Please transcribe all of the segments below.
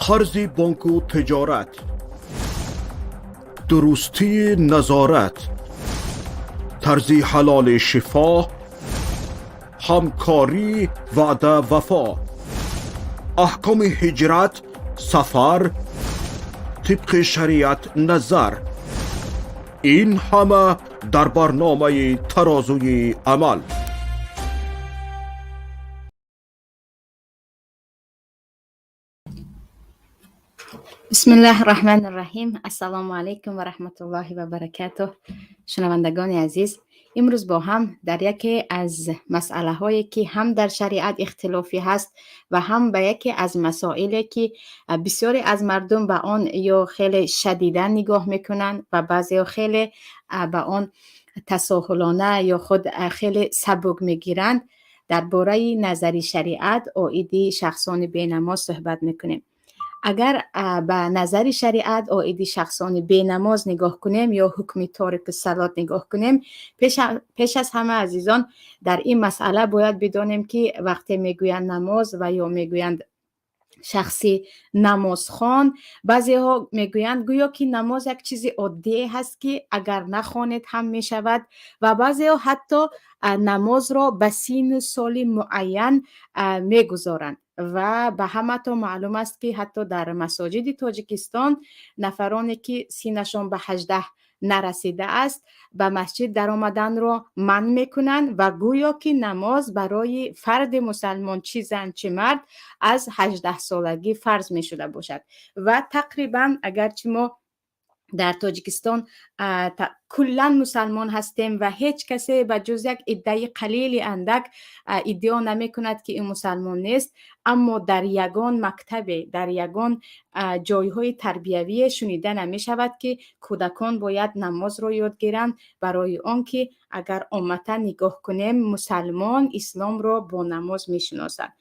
Қарзи бонку тиҷорат, дурустии назорат, тарзи ҳалоли шифо, ҳамкорӣ, ваъда, вафо, аҳкоми ҳиҷрат, сафар тибқи шариат назар. Ин ҳама дар барномаи Тарозуи амал. Бисмиллаҳи раҳмани раҳим. Ассалому алайкум ва раҳматуллоҳи ва баракатуҳ. Шунавандагони азиз, имрӯз бо ҳам дар яке аз масъалаҳое, ки ҳам дар шариат ихтилофӣ ҳаст ва ҳам ба яке аз масоиле, ки бисёре аз мардум ба он ё хеле шадидан нигоҳ мекунанд ва баъзеҳо хеле ба он тасоҳулона ё худ хеле сабук мегиранд, дар бораи назари шариат оиди шахсони бенамоз суҳбат мекунем. Агар ба назари шариат оиди шахсони бенамоз нигоҳ кунем ё ҳукми торики салот нигоҳ кунем, пеш аз ҳама, азизон, дар ин масъала бояд бидонем, ки вақте мегӯянд намоз ва ё мегӯянд шахси намозхон, баъзеҳо мегӯянд, гӯё ки намоз як чизи оддие ҳаст, ки агар нахонед ҳам мешавад, ва баъзеҳо ҳатто намозро ба сину соли муайян мегузоранд. Ва ба ҳаматон маълум аст, ки ҳатто дар масоҷиди Тоҷикистон нафароне, ки синашон ба 18 нарасидааст, ба масҷид даромаданро манъ мекунанд ва гӯё ки намоз барои фарди мусалмон, чӣ зан, чӣ мард, аз 18-солагӣ фарз мешуда бошад. Ва тақрибан, агарчи мо дар Тоҷикистон куллан мусалмон ҳастем ва ҳеҷ касе ба ҷуз як иддаи қалили андак иддао намекунад, ки ин мусалмон нест, аммо дар ягон мактабе, дар ягон ҷойҳои тарбиявие шунида намешавад, ки кӯдакон бояд намозро ёд гиранд, барои он ки агар омматан нигоҳ кунем, мусалмон исломро бо намоз мешиносад.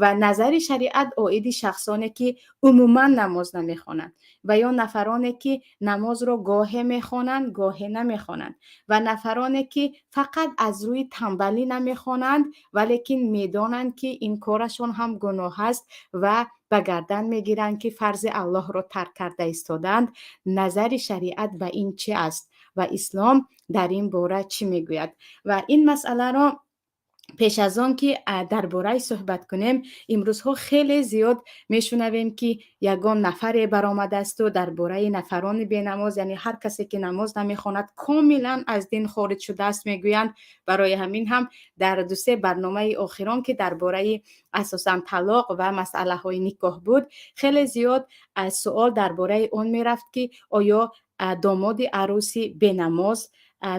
Ва назари шариат оиди шахсоне, ки умуман намоз намехонанд, ва ё нафароне, ки намозро гоҳе мехонанд, гоҳе намехонанд, ва нафароне, ки фақат аз рӯи тамбалӣ намехонанд, валекин медонанд, ки ин корашон ҳам гуноҳ аст ва ба гардан мегиранд, ки фарзи Аллоҳро тарк карда истодаанд, назари шариат ба ин чӣ аст ва ислом дар ин бора чӣ мегӯяд? Ва ин масъаларо пеш аз он ки дар бораи суҳбат кунем, имрӯзҳо хеле зиёд мешунавем, ки ягон нафаре баромадаасту дар бораи нафарони бенамоз, яъне ҳар касе ки намоз намехонад, комилан аз дин хориҷ шудааст, мегӯянд. Барои ҳамин ҳам дар дусе барномаи охирон, ки дар бораи асосан талоқ ва масъалаҳои никоҳ буд, хеле зиёд суол дар бораи он мерафт, ки оё домоди арӯси бенамоз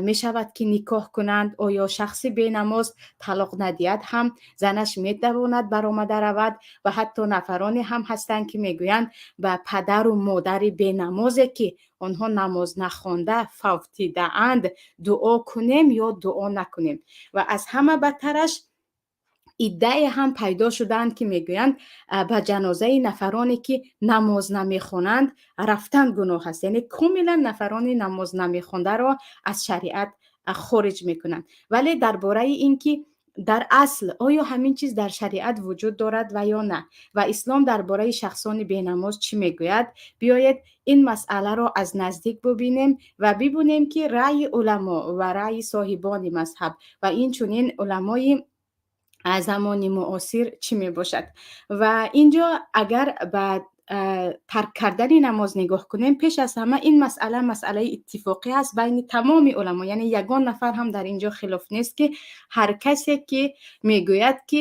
мешавад, ки никоҳ кунанд, оё шахси бенамоз талоқ надиҳад ҳам занаш метавонад баромада равад, ва ҳатто нафароне ҳам ҳастанд, ки мегӯянд, ба падару модари бенамозе, ки онҳо намоз нахонда фавтидаанд, дуо кунем ё дуо накунем. Ва аз ҳама бадтараш, иддае ҳам пайдо шудаанд, ки мегӯянд, ба ҷанозаи нафароне, ки намоз намехонанд, рафтан гуноҳ аст, яъне комилан нафарони намоз намехондаро аз шариат хориҷ мекунанд. Вале дар бораи ин ки дар асл оё ҳамин чиз дар шариат вуҷуд дорад ва ё на, ва ислом дар бораи шахсони бенамоз чӣ мегӯяд, биёед ин масъаларо аз наздик бубинем ва бибинем, ки раъйи уламо ва раъйи соҳибони мазҳаб ва инчунин уламои замони муосир чӣ мебошад. Ва инҷо агар ба тарк кардани намоз нигоҳ кунем, пеш аз ҳама ин масъала масъалаи иттифоқӣ аст байни тамоми уламо, яъне ягон нафар ҳам дар инҷо хилоф нест, ки ҳар касе ки мегӯяд, ки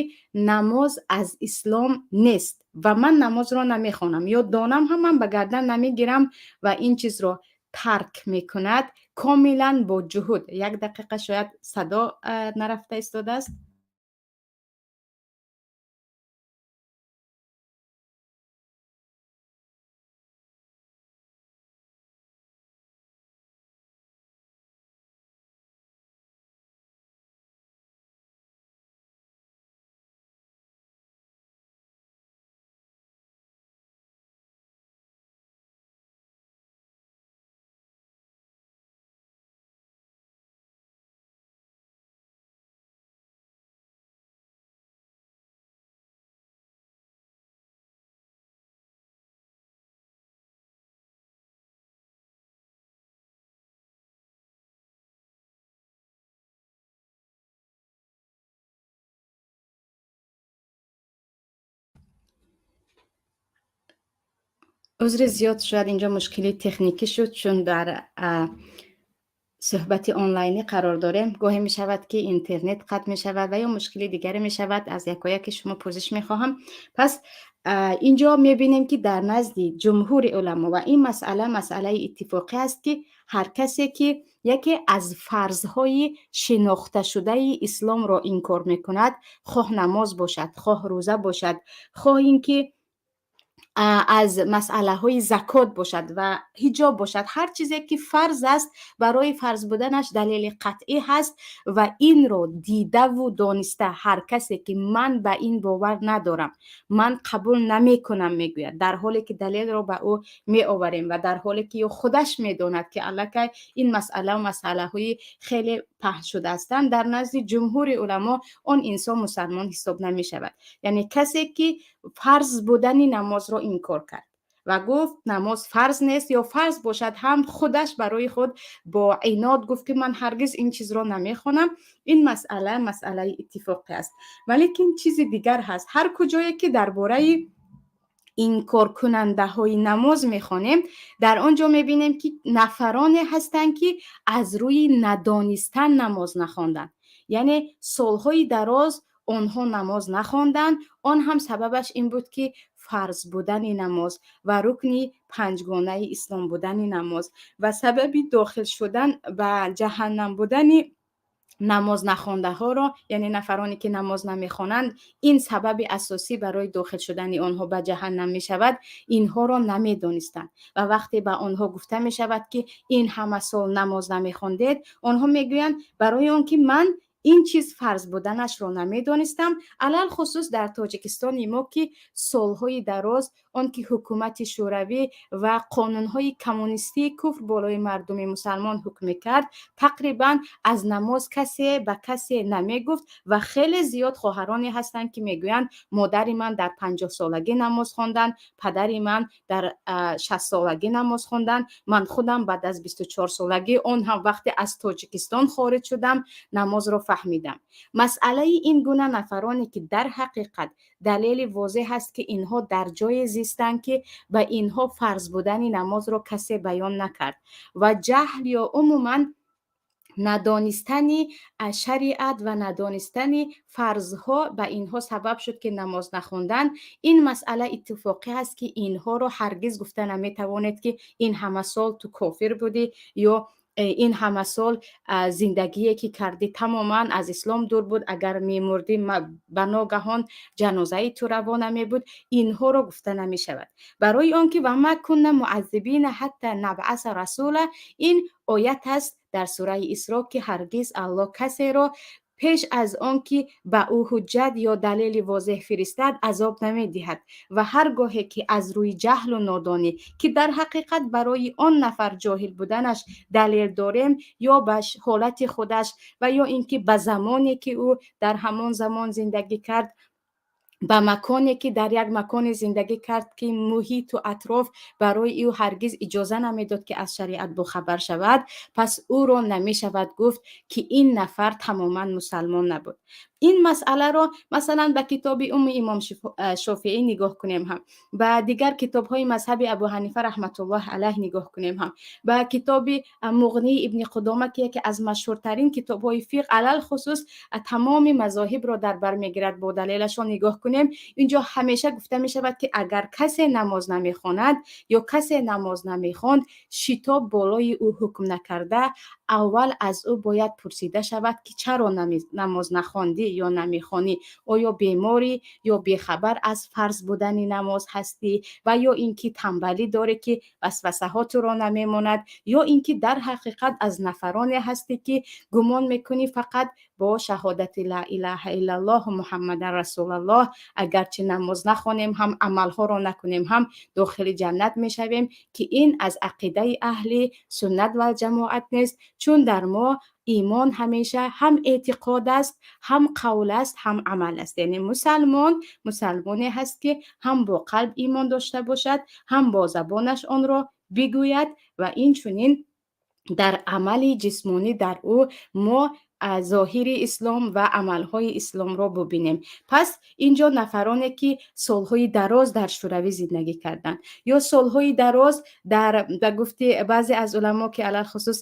намоз аз ислом нест ва ман намозро намехонам ё донам ҳам ман ба гардан намегирам ва ин чизро тарк мекунад комилан бо ҷуҳуд. Як дақиқа, шояд садо нарафта истодааст. Узри зиёд, шояд инҷо мушкили техникӣ шуд, чун дар суҳбати онлайнӣ қарор дорем. Гоҳе мешавад, ки интернет қатъ мешавад ва ё мушкили дигаре мешавад. Аз якояки шумо пӯзиш мехоҳам. Пас инҷо мебинем, ки дар назди ҷумҳури уламо, ва ин масъала масъалаи иттифоқӣ аст, ки ҳар касе ки яке аз фарзҳои шинохташудаи исломро инкор мекунад, хоҳ намоз бошад, хоҳ рӯза бошад, хоҳ ин ки аз масъалаҳои закот бошад ва ҳиҷоб бошад, ҳар чизе ки фарз аст, барои фарз буданаш далели қатъӣ ҳаст ва инро дидаву дониста ҳар касе ки ман ба ин бовар надорам, ман қабул намекунам мегӯяд, дар ҳоле ки далелро ба ӯ меоварем ва дар ҳоле ки ё худаш медонад, ки аллакай ин масъала масъалаҳои хеле паҳн шуда ҳастанд, дар назди ҷумҳури уламо он инсон мусалмон ҳисоб намешавад. Яъне касе ки фарз будани намозро инкор кард ва гуфт, намоз фарз нест, ё фарз бошад ҳам, худаш барои худ бо инод гуфт, ки ман ҳаргиз ин чизро намехонам, ин масъала масъалаи иттифоқӣ аст. Валекин чизи дигар ҳаст. Ҳар куҷое ки дар бораи инкоркунандаҳои намоз мехонем, дар он ҷо мебинем, ки нафароне ҳастанд, ки аз рӯи надонистан намоз нахонданд, яъне солҳои дароз онҳо намоз нахонданд. Он ҳам сабабаш ин буд, ки фарз будани намоз ва рукни панҷгонаи ислом будани намоз ва сабаби дохил шудан ба ҷаҳаннам будани намоз нахондаҳоро, яъне нафароне ки намоз намехонанд, ин сабаби асосӣ барои дохил шудани онҳо ба ҷаҳаннам мешавад, инҳоро намедонистанд. Ва вақте ба онҳо гуфта мешавад, ки ин ҳама сол намоз намехондед, онҳо мегӯянд, барои он ки ман ин чиз фарз буданашро намедонистам. Алалхусус дар Тоҷикистони мо, ки солҳои дароз он ки ҳукумати Шӯравӣ ва қонунҳои коммунистии куфр болои мардуми мусалмон ҳукм мекард, тақрибан аз намоз касе ба касе намегуфт. Ва хеле зиёд хоҳароне ҳастанд, ки мегӯянд, модари ман дар 50-солагӣ намоз хонданд, падари ман дар 60-солагӣ намоз хонданд, ман худам баъд аз 24-солагӣ, он ҳам вақте аз Тоҷикистон хориҷ шудам, намозро фаҳмидам. Масъалаи ин гуна нафароне, ки дар ҳақиқат далели возеҳ аст, ки инҳо дар ҷое зистанд, ки ба инҳо фарз будани намозро касе баён накард ва ҷаҳл ё умуман надонистани шариат ва надонистани фарзҳо ба инҳо сабаб шуд, ки намоз нахондан, ин масъала иттифоқӣ аст, ки инҳоро ҳаргиз гуфта наметавонед, ки ин ҳама сол ту кофир будӣ ё ин ҳама сол зиндагие ки кардӣ, тамоман аз ислом дур буд, агар мемурдӣ, ба ногаҳон ҷанозаи ту раво намебуд. Инҳоро гуфта намешавад, барои он ки وما كنا معذبين حتى نبعث رسولا, ин оят аст дар сураи Исро, ки ҳаргиз Аллоҳ касеро пеш аз он ки ба ӯ ҳуҷҷат ё далели возеҳ фиристад, азоб намедиҳад. Ва ҳар гоҳе ки аз рӯи ҷаҳлу нодонӣ, ки дар ҳақиқат барои он нафар ҷоҳил буданаш далел дорем, ё ба ҳолати худаш ва ё ин ки ба замоне ки ӯ дар ҳамон замон зиндагӣ кард, ба маконе ки дар як маконе зиндагӣ кард, ки муҳиту атроф барои ӯ ҳаргиз иҷоза намедод, ки аз шариат бохабар шавад, пас ӯро намешавад гуфт, ки ин нафар тамоман мусалмон набуд. Ин масъаларо масалан ба китоби Умми имом Шофеӣ нигоҳ кунем ҳам, ба дигар китобҳои мазҳаби Абу Ҳанифа раҳматуллоҳи алайҳ нигоҳ кунем ҳам, ба китоби Муғнии Ибни Қудома, ки яке аз машҳуртарин китобҳои фиқҳ, алалхусус тамоми мазоҳибро дар бар мегирад, бо далелашон нигоҳ кунем, инҷо ҳамеша гуфта мешавад, ки агар касе намоз намехонад ё касе намоз намехонд, шитоб болои ӯ ҳукм накарда, аввал аз ӯ бояд пурсида шавад, ки чаро намоз нахондӣ ё намехонӣ, оё беморӣ ё бехабар аз фарз будани намоз ҳастӣ ва ё ин ки тамбалӣ дорӣ, ки васвасаҳо туро намемонад, ё ин ки дар ҳақиқат аз нафароне ҳастӣ, ки гумон мекунӣ, фақат бо шаҳодати لا إله إلا الله محمد رسول الله, агарчи намоз нахонем ҳам, амалҳоро накунем ҳам, дохили ҷаннат мешавем, ки ин аз ақидаи аҳли суннат валҷамоат нест, чун дар мо имон ҳамеша ҳам эътиқод аст, ҳам қавл аст, ҳам амал аст. Яъне мусалмон мусалмоне ҳаст, ки ҳам бо қалб имон дошта бошад, ҳам бо забонаш онро бигӯяд ва инчунин Дар амали ҷисмонӣ дар ӯ мо зоҳири ислом ва амалҳои исломро бубинем. Пас ин ҷо нафароне, ки солҳои дароз дар Шӯравӣ зиндагӣ карданд ё солҳои дароз дар, ба гуфти баъзе аз уламо, ки алалхусус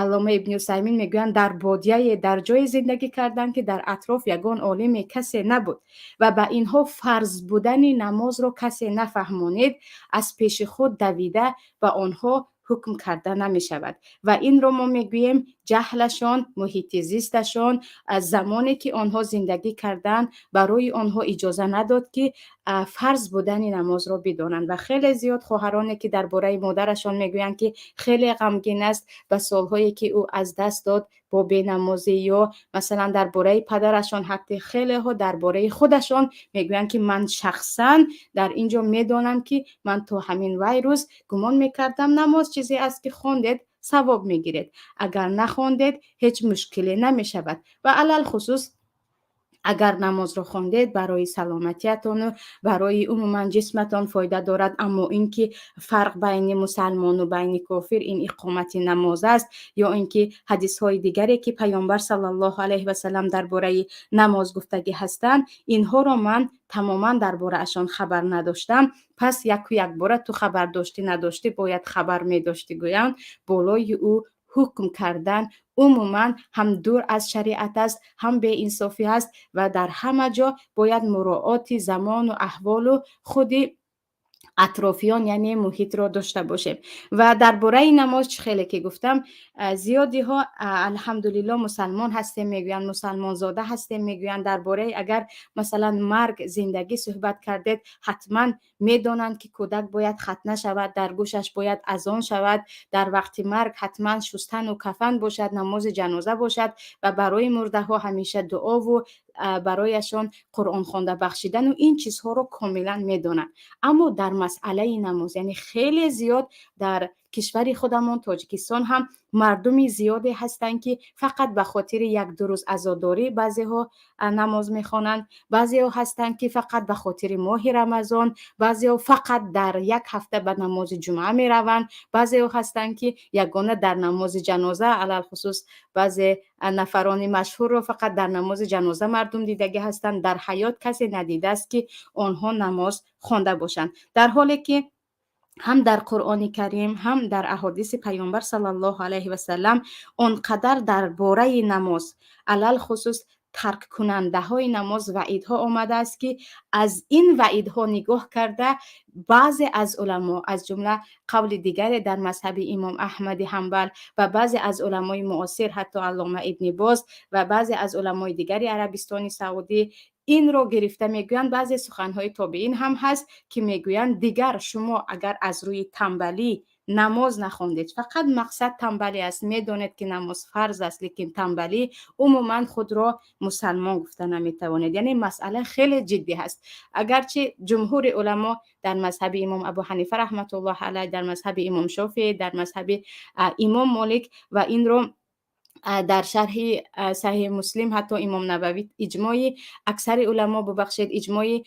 Аллома Ибни Усаймин мегӯянд, дар бодияе, дар ҷое зиндагӣ карданд, ки дар атроф ягон олиме, касе набуд ва ба инҳо фарз будани намозро касе нафаҳмонид, аз пеши худ давида ба онҳо ҳукм карда намешавад. Ва инро мо мегӯем, ҷаҳлашон, муҳити зисташон, аз замоне ки онҳо зиндагӣ карданд, барои онҳо иҷоза надод, ки фарз будани намозро бидонанд. Ва хеле зиёд хоҳароне, ки дар бораи модарашон мегӯянд, ки хеле ғамгин аст ба солҳое, ки ӯ аз даст дод бо бенамозӣ, ё масалан дар бораи падарашон, ҳатто хелеҳо дар бораи худашон мегӯянд, ки ман шахсан дар ин ҷо медонам, ки ман то ҳамин вай рӯз гумон мекардам, намоз чизе аст, ки хондед, савоб мегиред, агар нахондед, ҳеҷ мушкиле намешавад ва алалхусус агар намозро хондед, барои саломатиятону барои умуман ҷисматон фоида дорад. Аммо ин ки фарқ байни мусалмону байни кофир ин иқомати намоз аст, ё ин ки ҳадисҳои дигаре, ки Паёмбар саллаллоҳу алайҳи васалам дар бораи намоз гуфтагӣ ҳастанд, инҳоро ман тамоман дар бораашон хабар надоштам. Пас яку якбора ту хабар доштӣ, надоштӣ, бояд хабар медоштӣ гӯянд, болои ӯ ҳукм кардан умуман ҳам дур аз шариат аст, ҳам беинсофӣ аст. Ва дар ҳама ҷо бояд муроати замону аҳволу худи атрофиён, яъне муҳитро дошта бошем. Ва дар бораи намоз, чӣ хеле ки гуфтам, зиёдиҳо алҳамдулилло мусалмон ҳастем мегӯянд, мусалмонзода ҳастем мегӯянд. Дар бораи агар масалан марг, зиндагӣ суҳбат кардед, ҳатман медонанд, ки кӯдак бояд хатна шавад, дар гӯшаш бояд азон шавад, дар вақти марг ҳатман шустану кафан бошад, намози ҷаноза бошад ва барои мурдаҳо ҳамеша дуову барояшон Қуръон хонда бахшидану ин чизҳоро комилан медонанд. Аммо дар масъалаи намоз, яъне хеле зиёд дар кишвари худамон Тоҷикистон ҳам мардуми зиёде ҳастанд, ки фақат ба хотири як-ду рӯз азодорӣ баъзеҳо намоз мехонанд, баъзеҳо ҳастанд, ки фақат ба хотири моҳи Рамазон, баъзеҳо фақат дар як ҳафта ба намози ҷумъа мераванд, баъзеҳо ҳастанд, ки ягона дар намози ҷаноза, алалхусус баъзе нафарони машҳурро фақат дар намози ҷаноза мардум дидагӣ ҳастанд, дар ҳаёт касе надидааст, ки онҳо намоз хонда бошанд. Дар ҳоле ки ҳам дар Қуръони Карим, ҳам дар аҳодиси Паёмбар саллаллоҳу алайҳи васалам он қадар дар бораи намоз, алалхусус тарккунандаҳои намоз, ваъидҳо омадааст, ки аз ин ваъидҳо нигоҳ карда, баъзе аз уламо, аз ҷумла қавли дигаре дар мазҳаби Имом Аҳмади Ҳанбал ва баъзе аз уламои муосир, ҳатто Аллома Ибни Боз ва баъзе аз уламои дигари Арабистони Саудӣ инро гирифта мегӯянд, баъзе суханҳои тобеин ҳам ҳаст, ки мегӯянд, дигар шумо агар аз рӯи тамбалӣ намоз нахондед, фақат мақсад тамбалӣ аст, медонед, ки намоз фарз аст, лекин тамбалӣ, умуман худро мусалмон гуфта наметавонед. Яъне масъала хеле ҷиддӣ ҳаст. Агарчи ҷумҳури уламо дар мазҳаби Имом Абу Ҳанифа раҳматуллоҳ алайҳ, дар мазҳаби Имом Шофеӣ, дар мазҳаби Имом Молик ва инро дар шарҳи Саҳиҳи Муслим ҳатто Имом Нававӣ иҷмои аксари уламо, бубахшед, иҷмои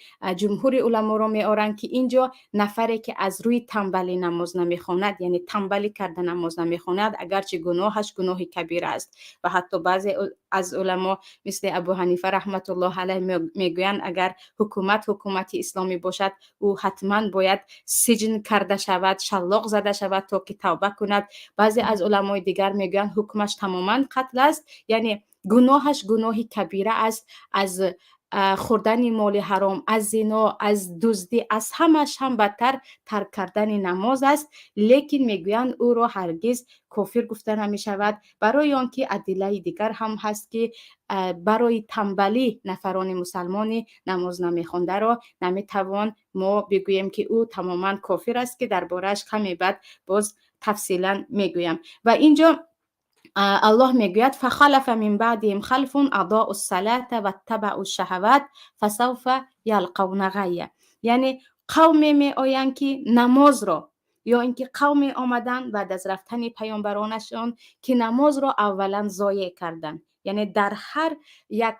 ҷумҳури уламоро меоранд, ки ин ҷо нафаре, ки аз рӯи тамбалӣ намоз намехонад, яъне тамбалӣ карда намоз намехонад, агарчи гуноҳаш гуноҳи кабира аст ва ҳатто баъзе аз уламо мисли Абу Ҳанифа раҳматуллоҳ алайҳ мегӯянд, агар ҳукумат ҳукумати исломӣ бошад, ӯ ҳатман бояд сиҷн карда шавад, шаллоқ зада шавад, то ки тавба кунад. Баъзе аз уламои дигар мегӯянд, ҳукмаш тамоман қатл аст, яъне гуноҳаш гуноҳи кабира аст, аз хӯрдани моли ҳаром, аз зино, аз дуздӣ, аз ҳамаш ҳам бадтар тарк кардани намоз аст. Лекин мегӯянд, ӯро ҳаргиз кофир гуфта намешавад, барои он ки адиллаи дигар ҳам ҳаст, ки барои тамбалӣ нафарони мусалмони намоз намехондаро наметавон мо бигӯем, ки ӯ тамоман кофир аст, ки дар борааш каме баъд боз тафсилан мегӯям. Ва ин ҷо Аллоҳ мегӯяд: فخلف من بعدهم خلف أضاعوا الصلاة واتبعوا الشهوات فسوف يلقون غيا. Яъне қавме меоянд, ки намозро, ё ин ки қавме омаданд баъд аз рафтани паёмбаронашон, ки намозро аввалан зоеъ карданд, яъне дар ҳар як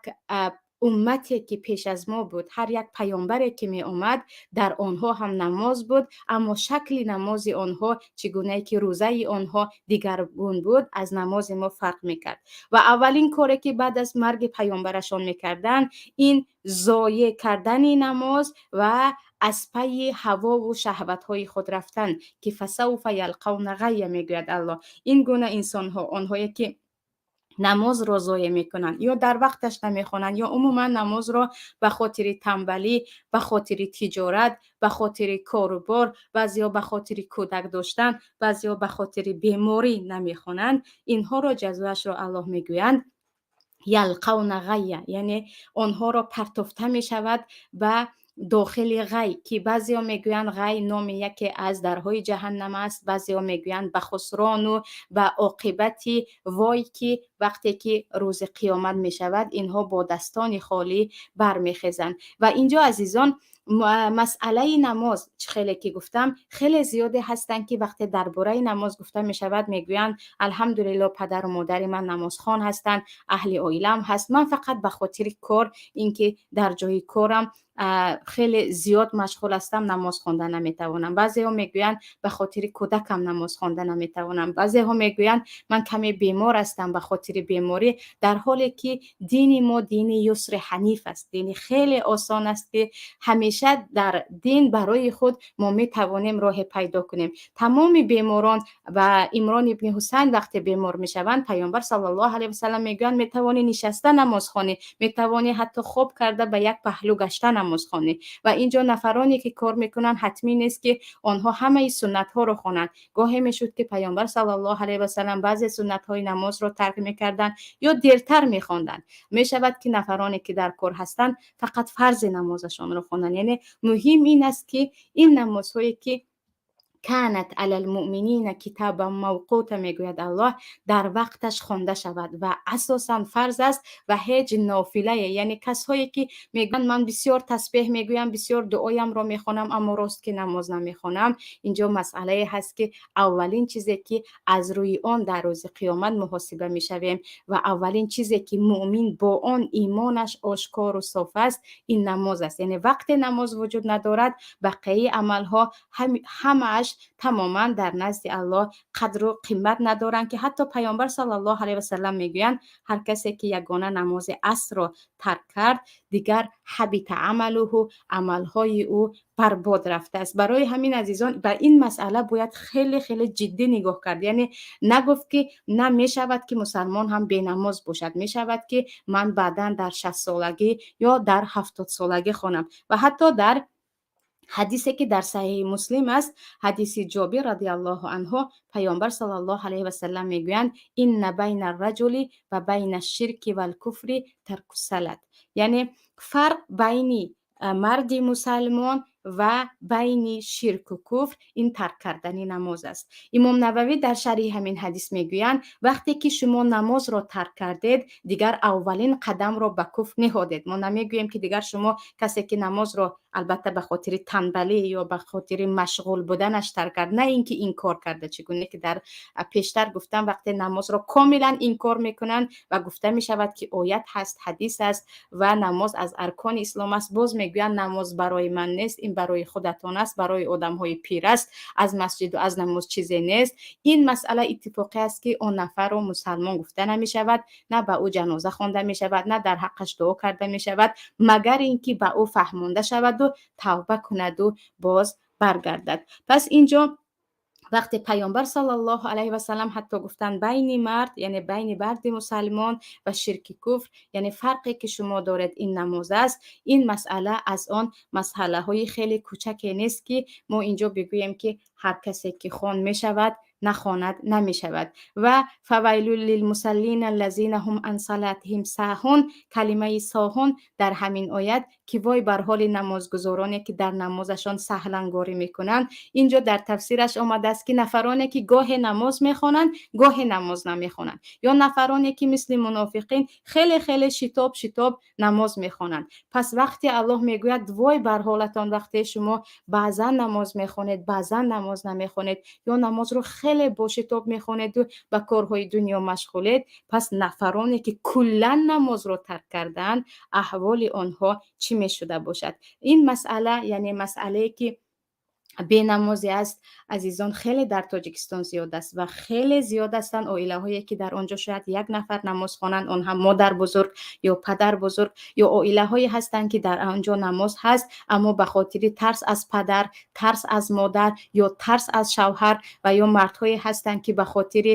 Уммате ки пеш аз мо буд, ҳар як паёмбаре ки меомад, дар онҳо ҳам намоз буд, аммо шакли намози онҳо, чӣ гунае ки рӯзаи онҳо дигаргун буд, аз намози мо фарқ мекард. Ва аввалин коре ки баъд аз марги паёмбарашон мекарданд, ин зоеъ кардани намоз ва аз пайи ҳавову шаҳватҳои худ рафтан, ки فسوف يلقون غيا, мегӯяд Аллоҳ. Ин гуна инсонҳо, онҳое ки намозро зоеъ мекунанд ё дар вақташ намехонанд, ё умуман намозро ба хотири тамбалӣ, ба хотири тиҷорат, ба хотири корубор, баъзеҳо ба хотири кӯдак доштан, баъзеҳо ба хотири беморӣ намехонанд, инҳоро ҷазоашро Аллоҳ мегӯянд: يلقون غيا, яъне онҳоро партофта мешавад ба дохили ғай, ки баъзеҳо мегӯянд, ғай номи яке аз дарҳои ҷаҳаннам аст, баъзеҳо мегӯянд, ба хусрону ба оқибати вой, ки вақте ки рӯзи қиёмат мешавад, инҳо бо дастони холӣ бармехезанд. Ва инҷо, азизон, масъалаи намоз, чӣ хеле ки гуфтам, хеле зиёде ҳастанд, ки вақте дар бораи намоз гуфта мешавад, мегӯянд: «Алҳамдулилло, падару модари ман намозхон ҳастанд, аҳли оилаам ҳаст, ман фақат ба хотири кор, ин ки дар ҷои корам хеле зиёд машғул ҳастам, намоз хонда наметавонам». Баъзеҳо мегӯянд, ба хотири кӯдакам намоз хонда наметавонам. Баъзеҳо мегӯянд, ман каме бемор ҳастам, ба хотири беморӣ. Дар ҳоле ки дини мо дини юсри ҳаниф аст, дини хеле осон аст, ки ҳамеша дар дин барои худ мо метавонем роҳе пайдо кунем. Тамоми беморон ва Имрон ибни Ҳусайн вақте бемор мешаванд, Паёмбар саллаллоҳу алайҳи васалам мегӯянд: «Метавонӣ нишаста намоз хонӣ, метавонӣ ҳатто хоб карда, ба як паҳлӯ гашта намоз хонӣ». Ва инҷо нафароне ки кор мекунанд, ҳатмӣ нест, ки онҳо ҳамаи суннатҳоро хонанд. Гоҳе мешуд, ки Паёмбар саллаллоҳу алайҳи васалам баъзе суннатҳои намозро тарк мекарданд ё дертар мехонданд. Мешавад, ки нафароне ки дар кор ҳастанд, фақат фарзи намозашонро хонанд. Яъне муҳим ин аст, ки ин намозҳое ки كانت على المؤمنين كتابا موقوتا, мегӯяд Аллоҳ, дар вақташ хонда шавад ва асосан фарз аст ва ҳеҷ нофилае. Яъне касҳое ки мегӯянд, ман бисёр тасбеҳ мегӯям, бисёр дуоямро мехонам, аммо рост ки намоз намехонам, инҷо масъалае ҳаст, ки аввалин чизе ки аз рӯи он дар рӯзи қиёмат муҳосиба мешавем ва аввалин чизе ки муъмин бо он имонаш ошкору соф аст, ин намоз аст. Яъне вақте намоз вуҷуд надорад, бақияи амалҳо ҳамааш тамоман дар назди Аллоҳ қадру қимат надоранд, ки ҳатто Паёмбар саллаллоҳу алайҳи васалам мегӯянд, ҳар касе ки ягона намози асрро тарк кард, дигар حبط عمله, амалҳои ӯ барбод рафтааст. Барои ҳамин, азизон, ба ин масъала бояд хеле хеле ҷиддӣ нигоҳ кард. Яъне нагуфт, ки на мешавад, ки мусалмон ҳам бенамоз бошад, мешавад, ки ман баъдан дар 60-солагӣ ё дар 70-солагӣ хонам. Ва ҳатто дар ҳадисе ки дар Саҳиҳи Муслим аст, ҳадиси Ҷобир радиаллоҳу анҳу, Паёмбар саллаллоҳу алайҳи васалам мегӯянд: إن بين الرجل وبين الشرك والكفر ترك الصلاة. Яъне фарқ байни марди мусалмон ва байни ширку куфр ин тарк кардани намоз аст. Имом Нававӣ дар шарҳи ҳамин ҳадис мегӯянд, вақте ки шумо намозро тарк кардед, дигар аввалин қадамро ба куфр ниҳодед. Мо намегӯем, ки дигар шумо касе ки намозро албатта ба хотири танбалӣ ё ба хотири машғул буданаш тарк кард, на ин ки инкор карда. Чӣ гуна ки дар пештар гуфтам, вақте намозро комилан инкор мекунанд ва гуфта мешавад, ки оят ҳаст, ҳадис аст ва намоз аз аркони ислом аст, боз мегӯянд, намоз барои ман нест, ин барои худатон аст, барои одамҳои пир аст, аз масҷиду аз намоз чизе нест, ин масъала иттифоқӣ аст, ки он нафарро мусалмон гуфта намешавад, на ба ӯ ҷаноза хонда мешавад, на дар ҳаққаш дуо карда мешавад, магар ин ки ба ӯ фаҳмонда шаваду тавба кунаду боз баргардад. Пас инҷо вақте Паёмбар саллаллоҳу алайҳи васалам ҳатто гуфтанд, байни мард, яъне байни марди мусалмон ва ширки куфр, яъне фарқе ки шумо доред, ин намоз аст. Ин масъала аз он масъалаҳои хеле кӯчаке нест, ки мо инҷо бигӯем, ки ҳар касе ки хон мешавад, нахонад намешавад. Ва فويل للمصلين الذين هم عن صلاتهم ساهون, калимаи ساهون дар ҳамин оят, ки вой бар ҳоли намозгузороне, ки дар намозашон саҳлангорӣ мекунанд, инҷо дар тафсираш омадааст, ки нафароне ки гоҳе намоз мехонанд, гоҳе намоз намехонанд, ё нафароне ки мисли мунофиқин хеле хеле шитоб шитоб намоз мехонанд. Пас вақте Аллоҳ мегӯяд, вой бар ҳолатон, вақте шумо баъзан намоз мехонед, баъзан намоз намехонед ё намозро хеле Хеле бошитоб мехонеду ба корҳои дунё машғулед. Пас нафароне, ки куллан намозро тарк кардаанд, аҳволи онҳо чӣ мешуда бошад? Ин масъала, яъне масъалае, ки бенамозӣ аст, азизон, хеле дар Тоҷикистон зиёд аст ва хеле зиёд ҳастанд оилаҳое, ки дар он ҷо шояд як нафар намоз хонанд, он ҳам модар бузург ё падар бузург, ё оилаҳое ҳастанд, ки дар он ҷо намоз ҳаст, аммо ба хотири тарс аз падар, тарс аз модар ё тарс аз шавҳар, ва ё мардҳое ҳастанд, ки ба хотири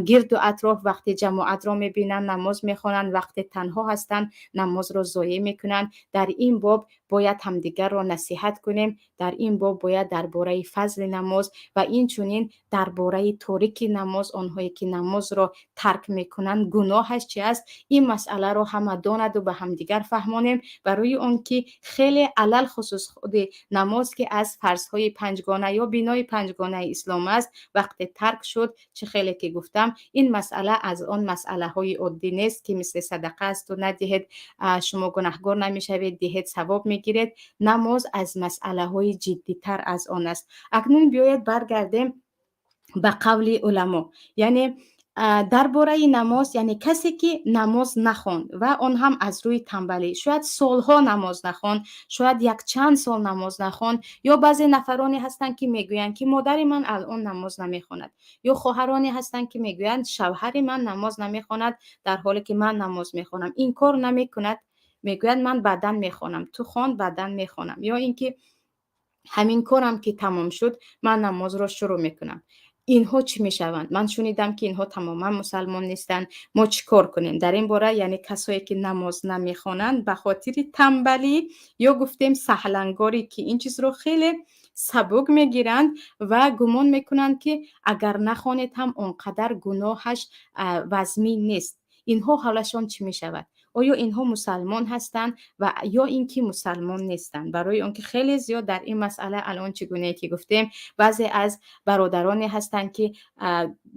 гирду атроф вақте ҷамоатро мебинанд, намоз мехонанд, вақте танҳо ҳастанд, намозро зоеъ мекунанд. Дар ин боб бояд ҳамдигарро насиҳат кунем. Дар ин боб бояд дар бораи фазли намоз ва инчунин дар бораи торики намоз, онҳое ки намозро тарк мекунанд, гуноҳаш чи аст, ин масъаларо ҳама донаду ба ҳамдигар фаҳмонем, барои он ки хеле, алалхусус худи намоз, ки аз фарзҳои панҷгона ё бинои панҷгонаи ислом аст, вақте тарк шуд, чӣ хеле ки гуфтам, ин масъала аз он масъалаҳои оддӣ нест, ки мисли садақа асту надиҳед, шумо гунаҳгор намешавед, диҳед, савоб мегиред. Намоз аз масъалаҳои ҷиддитар аз он аст. Акнун биёед баргардем ба қавли уламо, яъне дар бораи намоз. Яъне касе ки намоз нахонд ва он ҳам аз рӯи тамбалӣ, шояд солҳо намоз нахонд, шояд якчанд сол намоз нахонд, ё баъзе нафароне ҳастанд, ки мегӯянд, ки модари ман алон намоз намехонад, ё хоҳароне ҳастанд, ки мегӯянд, шавҳари ман намоз намехонад, дар ҳоле ки ман намоз мехонам. Инкор намекунад, мегӯяд, ман баъдан мехонам, ту хон, баъдан мехонам, ё ин ки ҳамин корам ки тамом шуд, ман намозро шурӯъ мекунам. Инҳо чӣ мешаванд? Ман шунидам, ки инҳо тамоман мусалмон нестанд. Мо чӣ кор кунем дар ин бора? Яъне касое ки намоз намехонанд ба хотири тамбалӣ ё гуфтем саҳлангорӣ, ки ин чизро хеле сабук мегиранд ва гумон мекунанд, ки агар нахонед ҳам он қадар гуноҳаш вазмин нест, инҳо ҳолашон чӣ мешавад? Оё инҳо мусалмон ҳастанд ва ё ин ки мусалмон нестанд? Барои он ки хеле зиёд дар ин масъала алон, чӣ гунае ки гуфтем, баъзе аз бародароне ҳастанд, ки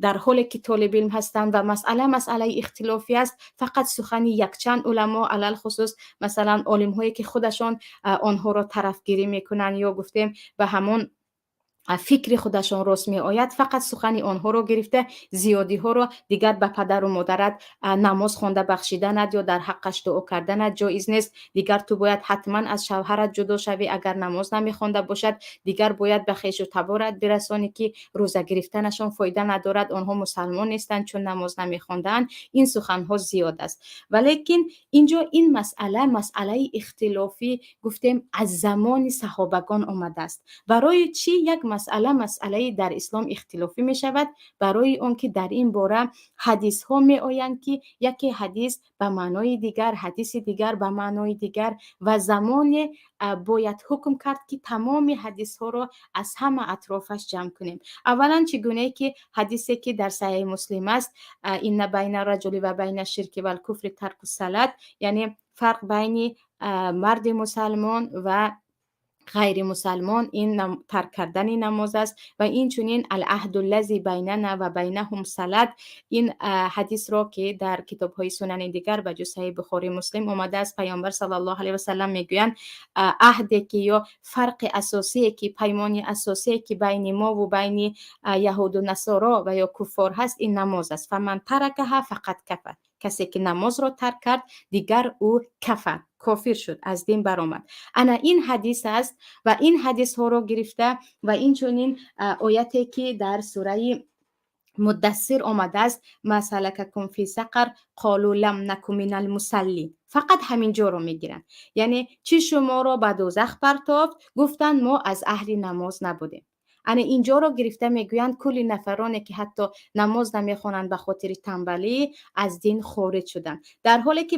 дар ҳоле ки толибилм ҳастанд ва масъала масъалаи ихтилофӣ аст, фақат сухани якчанд уламо, алалхусус масалан олимҳое, ки худашон онҳоро тарафгирӣ мекунанд ё гуфтем ба ҳамон фикри худашон рост меояд, фақат сухани онҳоро гирифта, зиёдиҳоро дигар ба падару модарат намоз хонда бахшиданат ё дар ҳаққаш дуо карданат ҷоиз нест, дигар ту бояд ҳатман аз шавҳарат ҷудо шавӣ, агар намоз намехонда бошад, дигар бояд ба хешу таборат бирасонӣ, ки рӯза гирифтанашон фоида надорад, онҳо мусалмон нестанд, чун намоз намехондаанд. Ин суханҳо зиёд аст. Валекин инҷо ин масъала масъалаи ихтилофӣ, гуфтем, аз замони саҳобагон омадааст. Барои чӣ як масъала масъалаи дар ислом ихтилофӣ мешавад? Барои он ки дар ин бора ҳадисҳо меоянд, ки яке ҳадис ба маънои дигар, ҳадиси дигар ба маънои дигар, ва замоне бояд ҳукм кард, ки тамоми ҳадисҳоро аз ҳама атрофаш ҷамъ кунем. Аввалан, чӣ гунае ки ҳадисе, ки дар Саҳеҳи Муслим аст, إن بين الرجل وبين الشرك والكفر ترك الصلاة, яъне фарқ байни марди мусалмон ва ғайримусалмон ин тарк кардани намоз аст. Ва инчунин العهد الذي بيننا وبينهم الصلاة. Ин ҳадисро, ки дар китобҳои сунани дигар ба ҷуз Саҳеҳи Бухорӣ, Муслим омадааст, Паёмбар саллаллоҳу алайҳи васалам мегӯянд, аҳде ки ё фарқи асосие ки, паймони асосие ки байни мову байни яҳуду насоро ва ё куффор ҳаст, ин намоз аст. فمن تركها فقد كفر. Касе ки намозро тарк кард, дигар ӯ كفر, кофир шуд, аз дин баромад. Ана ин ҳадис аст ва ин ҳадисҳоро гирифта ва инчунин ояте, ки дар сураи Муддассир омадааст, ما سلككم في سقر قالوا لم نك من المصلين. Фақат ҳамин ҷоро мегиранд, яъне чӣ шуморо ба дӯзах партофт? Гуфтанд, мо аз аҳли намоз набудем. Ана инҷоро гирифта мегӯянд, кулли нафароне, ки ҳатто намоз намехонанд, ба хотири тамбалӣ аз дин хориҷ шуданд. Дар ҳоле ки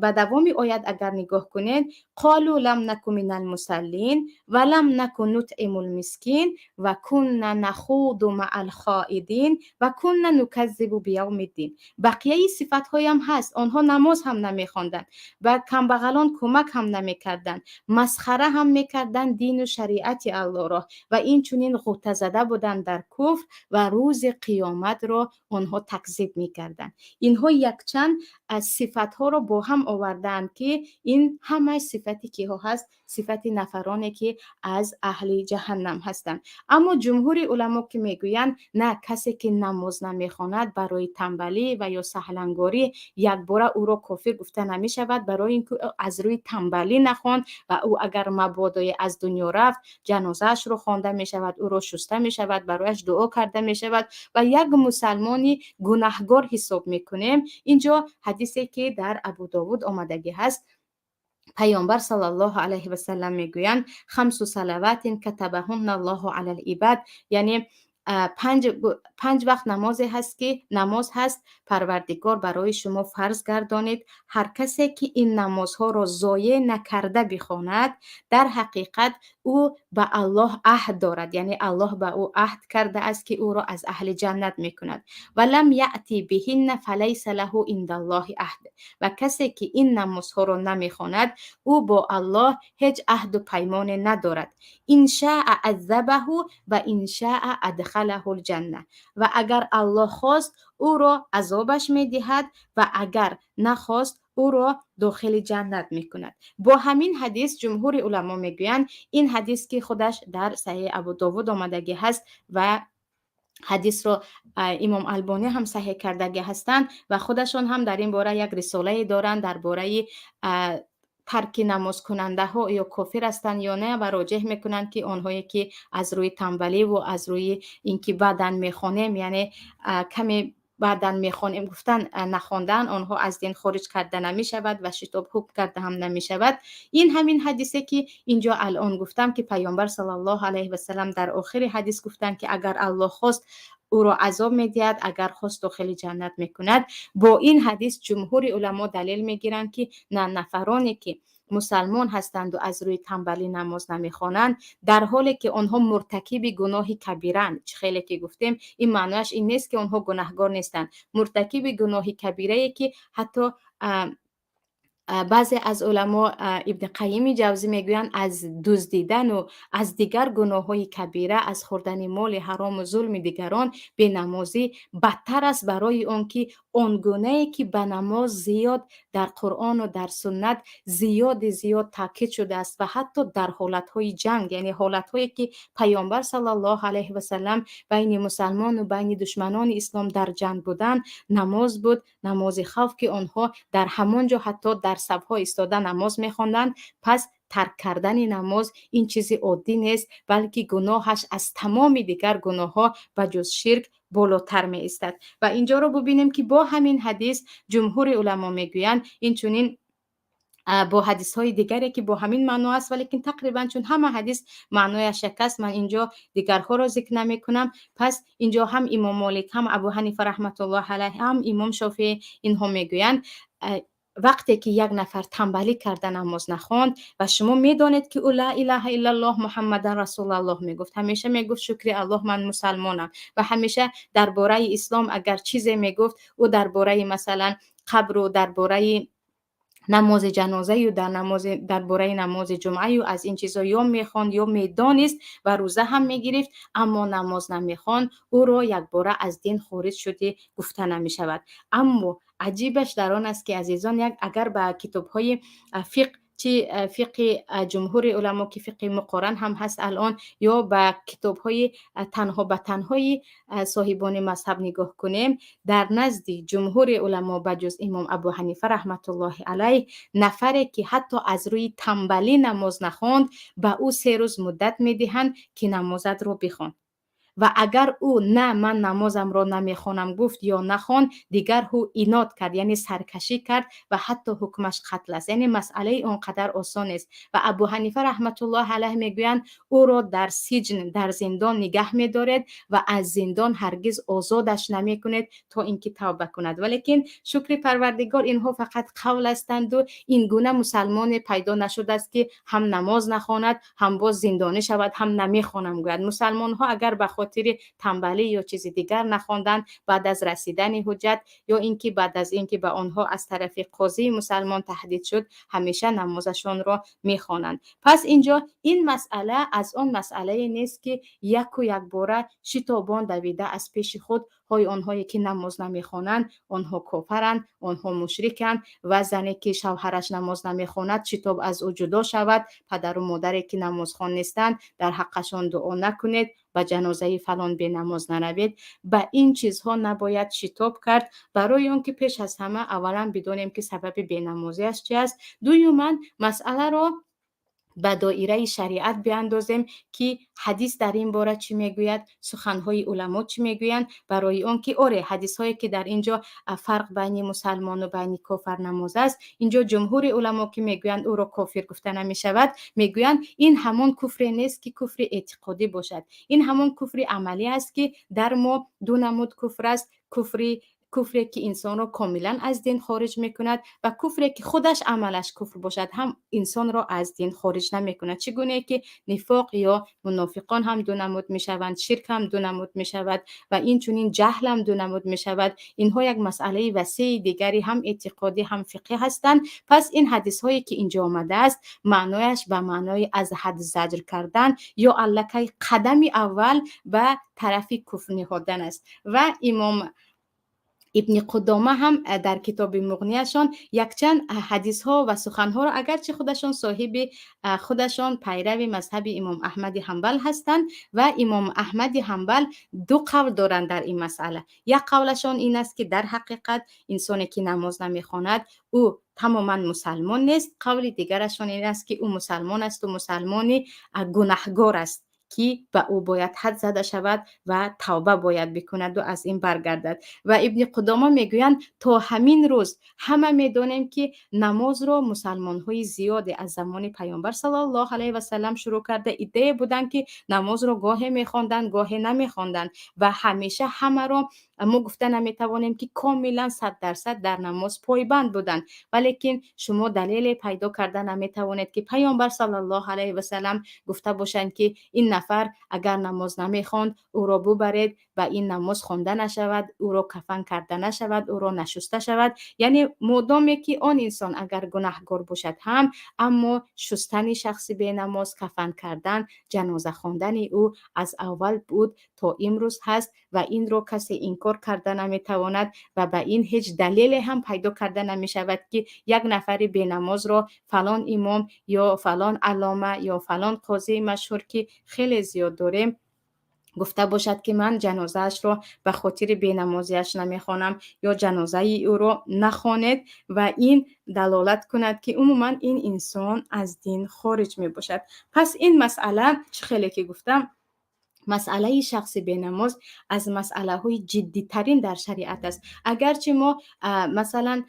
ба давоми оят агар нигоҳ кунед, قالوا لم نك من المصلين ولم نك نطعم المسكين وكنا نخوض مع الخائضين وكنا نكذب بيوم الدين. Бақияи сифатҳоям ҳаст. Онҳо намоз ҳам намехонданд, ба камбағалон кӯмак ҳам намекарданд, масхара ҳам мекарданд дину шариати Аллоҳро ва инчунин ғӯта зада буданд дар куфр ва рӯзи қиёматро онҳо такзиб мекарданд. Инҳо якчанд сифатҳоро бо ҳам овардаанд, ки ин ҳамаи сифати киҳо ҳаст? Сифати нафароне, ки аз аҳли ҷаҳаннам ҳастанд. Аммо ҷумҳури уламо ки мегӯянд, на, касе ки намоз намехонад барои тамбалӣ ва ё саҳлангорӣ, якбора ӯро кофир гуфта намешавад, барои ин ки аз рӯи тамбалӣ нахонд ва ӯ агар мабодое аз дунё рафт, ҷанозаашро хонда мешавад, ӯро шуста мешавад, барояш дуо карда мешавад ва як мусалмони гунаҳгор ҳисоб мекунем. Инҷо ҳадисе, ки дар Абудовуд омадагӣ ҳаст, Паёмбар саллаллоҳу алайҳи васалам мегӯянд: хамсу салаватин катабаҳунна Аллоҳу алал ибад, яъне панҷ вақт намозе ҳаст, ки намоз ҳаст, Парвардигор барои шумо фарз гардонид. Ҳар касе ки ин намозҳоро зоеъ накарда бихонад, дар ҳақиқат ӯ ба Аллоҳ аҳд дорад, яъне Аллоҳ ба ӯ аҳд кардааст, ки ӯро аз аҳли ҷаннат мекунад. Ва лам яъти биҳинна фалайса лаҳу индаллоҳи аҳд, ва касе ки ин намозҳоро намехонад, ӯ бо Аллоҳ ҳеҷ аҳду паймоне надорад. Ин шаа аззабаҳу ва ин шаа адхалаҳул ҷанна, ва агар Аллоҳ хост, ӯро азобаш медиҳад ва агар нахост, ӯро дохили ҷаннат мекунад. Бо ҳамин ҳадис ҷумҳури уламо мегӯянд, ин ҳадис, ки худаш дар Саҳеҳи Абудовуд омадагӣ ҳаст ва ҳадисро имом Албонӣ ҳам саҳеҳ кардагӣ ҳастанд ва худашон ҳам дар ин бора як рисолае доранд дар бораи тарки намозкунандаҳо ё кофир ҳастанд ё не, ва роҷеҳ мекунанд, ки онҳое ки аз рӯи тамбаливу аз рӯи ин ки баъдан мехонем, яъне каме баъдан мехонем гуфтан нахондан, онҳо аз дин хориҷ карда намешавад ва шитоб ҳукм карда ҳам намешавад. Ин ҳамин ҳадисе, ки инҷо алон гуфтам, ки Паёмбар саллаллоҳу алайҳи васалам дар охири ҳадис гуфтанд, ки агар Аллоҳ хост, ӯро азоб медиҳад, агар хост, дохили ҷаннат мекунад. Бо ин ҳадис ҷумҳури уламо далел мегиранд, ки на, нафароне ки мусалмон ҳастанду аз рӯи тамбалӣ намоз намехонанд, дар ҳоле ки онҳо муртакиби гуноҳи кабиранд, чӣ хеле ки гуфтем, ин маънояш ин нест, ки онҳо гунаҳгор нестанд, муртакиби гуноҳи кабирае, ки ҳатто баъзе аз уламо, Ибни Қайими Ҷавзӣ мегӯянд, аз дуздидану аз дигар гуноҳҳои кабира, аз хӯрдани моли ҳарому зулми дигарон бенамозӣ бадтар аст, барои он ки он гунае ки ба намоз зиёд дар Қуръону дар суннат зиёди зиёд таъкид шудааст ва ҳатто дар ҳолатҳои ҷанг, яъне ҳолатҳое ки Паёмбар саллаллоҳу алайҳи васалам байни мусалмону байни душманони ислом дар ҷанг буданд, намоз буд, намози хавф, ки онҳо дар ҳамон ҷо ҳатто дар сафҳо истода намоз мехонданд. Пас тарк кардани намоз ин чизи оддӣ нест, балки гуноҳаш аз тамоми дигар гуноҳҳо ба ҷуз ширк болотар меистад. Ва инҷоро бубинем, ки бо ҳамин ҳадис ҷумҳури уламо мегӯянд, инчунин бо ҳадисҳои дигаре, ки бо ҳамин маъно аст, валекин тақрибан чун ҳама ҳадис маънояш як аст, ман инҷо дигарҳоро зикр намекунам. Пас инҷо ҳам имом Молик, ҳам Абу Ҳанифа раҳматуллоҳ алайҳ, ҳам имом Шофеӣ, инҳо мегӯянд, вақте ки як нафар тамбалӣ карда намоз нахонд ва шумо медонед, ки ӯ ла илаҳа иллаллоҳ Муҳаммадан расулаллоҳ мегуфт, ҳамеша мегуфт: «Шукри Аллоҳ, ман мусалмонам», ва ҳамеша дар бораи ислом агар чизе мегуфт, ӯ дар бораи, масалан, қабру дар бораи намози ҷанозаю дар бораи намози ҷумъаю аз ин чизо ё мехонд, ё медонист ва рӯза ҳам мегирифт, аммо намоз намехонд, ӯро якбора аз дин хориҷ шудӣ гуфта намешавад. Аммо аҷибаш дар он аст, ки, азизон, як агар ба китобҳои фиқҳ, чи фиқҳи ҷумҳури уламо, ки фиқҳи муқоран ҳам ҳаст алон, ё ба китобҳои танҳо ба танҳои соҳибони мазҳаб нигоҳ кунем, дар назди ҷумҳури уламо ба ҷуз имом Абу Ҳанифа раҳматуллоҳи алайҳ, нафаре ки ҳатто аз рӯи тамбалӣ намоз нахонд, ба ӯ 3 рӯз муддат медиҳанд, ки намозатро бихон, ва агар ӯ «На, ман намозамро намехонам» гуфт ё нахонд, дигар ӯ инод кард, яъне саркашӣ кард ва ҳатто ҳукмаш қатл аст. Яъне масъалаи он қадар осон нест. Ва Абу Ҳанифа раҳматуллоҳи алайҳ мегӯянд, ӯро дар сиҷн, дар зиндон нигаҳ медоред ва аз зиндон ҳаргиз озодаш намекунед, то ин ки тавба кунад. Валекин, шукри Парвардигор, инҳо фақат қавл ҳастанду ин гуна мусалмоне пайдо нашудааст, ки ҳам намоз нахонад, ҳам боз зиндонӣ шавад, ҳам намехонам гӯяд. Мусалмонҳо агар ба хотири танбалӣ ё чизи дигар нахонданд, баъд аз расидани ҳуҷҷат ё ин ки баъд аз ин ки ба онҳо аз тарафи қозии мусалмон таҳдид шуд, ҳамеша намозашонро мехонанд. Пас инҷо ин масъала аз он масъалае нест, ки яку якбора шитобон давида аз пеши худ ҳои онҳое ки намоз намехонанд, онҳо кофаранд, онҳо мушриканд ва зане ки шавҳараш намоз намехонад, шитоб аз ӯ ҷудо шавад, падару модаре ки намозхон нестанд, дар ҳаққашон дуо накунед, ба ҷанозаи фалон бенамоз наравед. Ба ин чизҳо набояд шитоб кард, барои он ки пеш аз ҳама аввалан бидонем, ки сабаби бенамозиаш чи аст, дуюман масъаларо ба доираи шариат биандозем, ки ҳадис дар ин бора чӣ мегӯяд, суханҳои уламо чӣ мегӯянд. Барои он ки оре, ҳадисҳое ки дар ин ҷо фарқ байни мусалмону байни кофар намоз аст, инҷо ҷумҳури уламо ки мегӯянд, ӯро кофир гуфта намешавад, мегӯянд, ин ҳамон куфре нест, ки куфри эътиқодӣ бошад, ин ҳамон куфри амалӣ аст, ки дар мо ду намуд куфр аст: куфре ки инсонро комилан аз дин хориҷ мекунад ва куфре ки худаш амалаш куфр бошад ҳам, инсонро аз дин хориҷ намекунад. Чӣ гуне ки нифоқ ё мунофиқон ҳам ду намуд мешаванд, ширк ҳам ду намуд мешавад ва инчунин ҷаҳл ҳам ду намуд мешавад. Инҳо як масъалаи васеи дигари ҳам эътиқодӣ, ҳам фиқҳӣ ҳастанд. Пас ин ҳадисҳое ки инҷо омадааст, маънояш ба маънои аз ҳад заҷр кардан ё аллакай қадами аввал ба тарафи куфр ниҳодан аст. Ва имом Ибни Қудома ҳам дар китоби Муғнияшон якчанд ҳадисҳо ва суханҳоро, агарчи худашон соҳиби худашон пайрави мазҳаби имом Аҳмади Ҳанбал ҳастанд ва имом Аҳмади Ҳанбал ду қавл доранд дар ин масъала. Як қавлашон ин аст, ки дар ҳақиқат инсоне ки намоз намехонад, ӯ тамоман мусалмон нест. Қавли дигарашон ин аст, ки ӯ мусалмон асту мусалмони гунаҳгор аст, ки ба ӯ бояд ҳад зада шавад ва тавба бояд бикунаду аз ин баргардад. Ва Ибни Қудома мегӯянд, то ҳамин рӯз ҳама медонем, ки намозро мусалмонҳои зиёде аз замони Паёмбар саллаллоҳу алайҳи васаллам шурӯъ карда, иддае буданд, ки намозро гоҳе мехонданд, гоҳе намехонданд ва ҳамеша ҳамаро мо гуфта наметавонем, ки комилан 100% дар намоз пойбанд буданд. Валекин шумо далеле пайдо карда наметавонед, ки Паёмбар саллаллоҳу алайҳи васаллам гуфта бошанд, ки ин нафар агар намоз намехонд, ӯро бубаред ва ин намоз хонда нашавад, ӯро кафан карда нашавад, ӯро нашуста шавад. Яъне модоме ки он инсон агар гунаҳгор бошад ҳам, аммо шустани шахси бенамоз, кафан кардан, ҷаноза хондани ӯ аз аввал буд, то имрӯз ҳаст ва инро касе инкор карда наметавонад ва ба ин ҳеҷ далеле ҳам пайдо карда намешавад, ки як нафари бенамозро фалон имом ё фалон аллома ё фалон қозии машҳур, ки хеле зиёд дорем, гуфта бошад, ки ман ҷанозаашро ба хотири бенамозиаш намехонам ё ҷанозаи ӯро нахонед ва ин далолат кунад, ки умуман ин инсон аз дин хориҷ мебошад. Пас ин масъала, чӣ хеле ки гуфтам, масъалаи шахси бенамоз аз масъалаҳои ҷиддитарин дар шариат аст. Агарчи мо, масалан,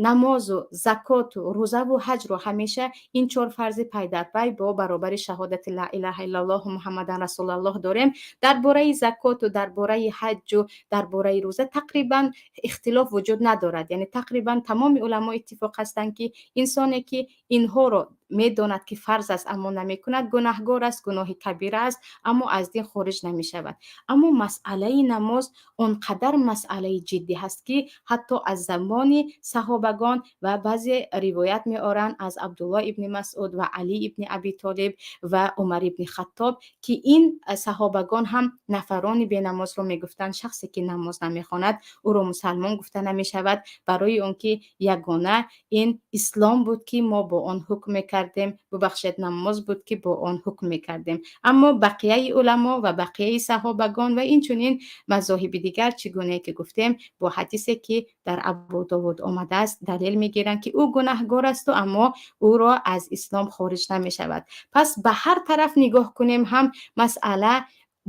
намозу закоту рӯзаву ҳаҷро, ҳамеша ин чор фарзи пайдарпай бо баробари шаҳодати ла илаҳа иллаллоҳу Муҳаммадан расулаллоҳ дорем, дар бораи закоту дар бораи ҳаҷҷу дар бораи рӯза тақрибан ихтилоф вуҷуд надорад. Яъне тақрибан тамоми уламо иттифоқ ҳастанд, ки инсоне ки инҳоро медонад, ки фарз аст, аммо намекунад, гунаҳгор аст, гуноҳи кабира аст, аммо аз дин хориҷ намешавад. Аммо масъалаи намоз он қадар масъалаи ҷиддӣ ҳаст, ки ҳатто аз замони саҳобагон ва баъзе ривоят меоранд аз Абдулло ибни Масъуд ва Алӣ ибни Аби Толиб ва Умар ибни Хаттоб, ки ин саҳобагон ҳам нафарони бенамозро мегуфтанд, шахсе ки намоз намехонад, ӯро мусалмон гуфта намешавад, барои он ки ягона ин ислом буд, ки мо бо он ҳукм мекардем, бубахшед, намоз буд, ки бо он ҳукм мекардем. Аммо бақияи уламо ва бақияи саҳобагон ва инчунин мазоҳиби дигар, чӣ гунае ки гуфтем, бо ҳадисе ки дар Абу Довуд омадааст, далел мегиранд, ки ӯ гунаҳгор асту аммо ӯро аз ислом хориҷ намешавад. Пас ба ҳар тараф нигоҳ кунем ҳам, масъала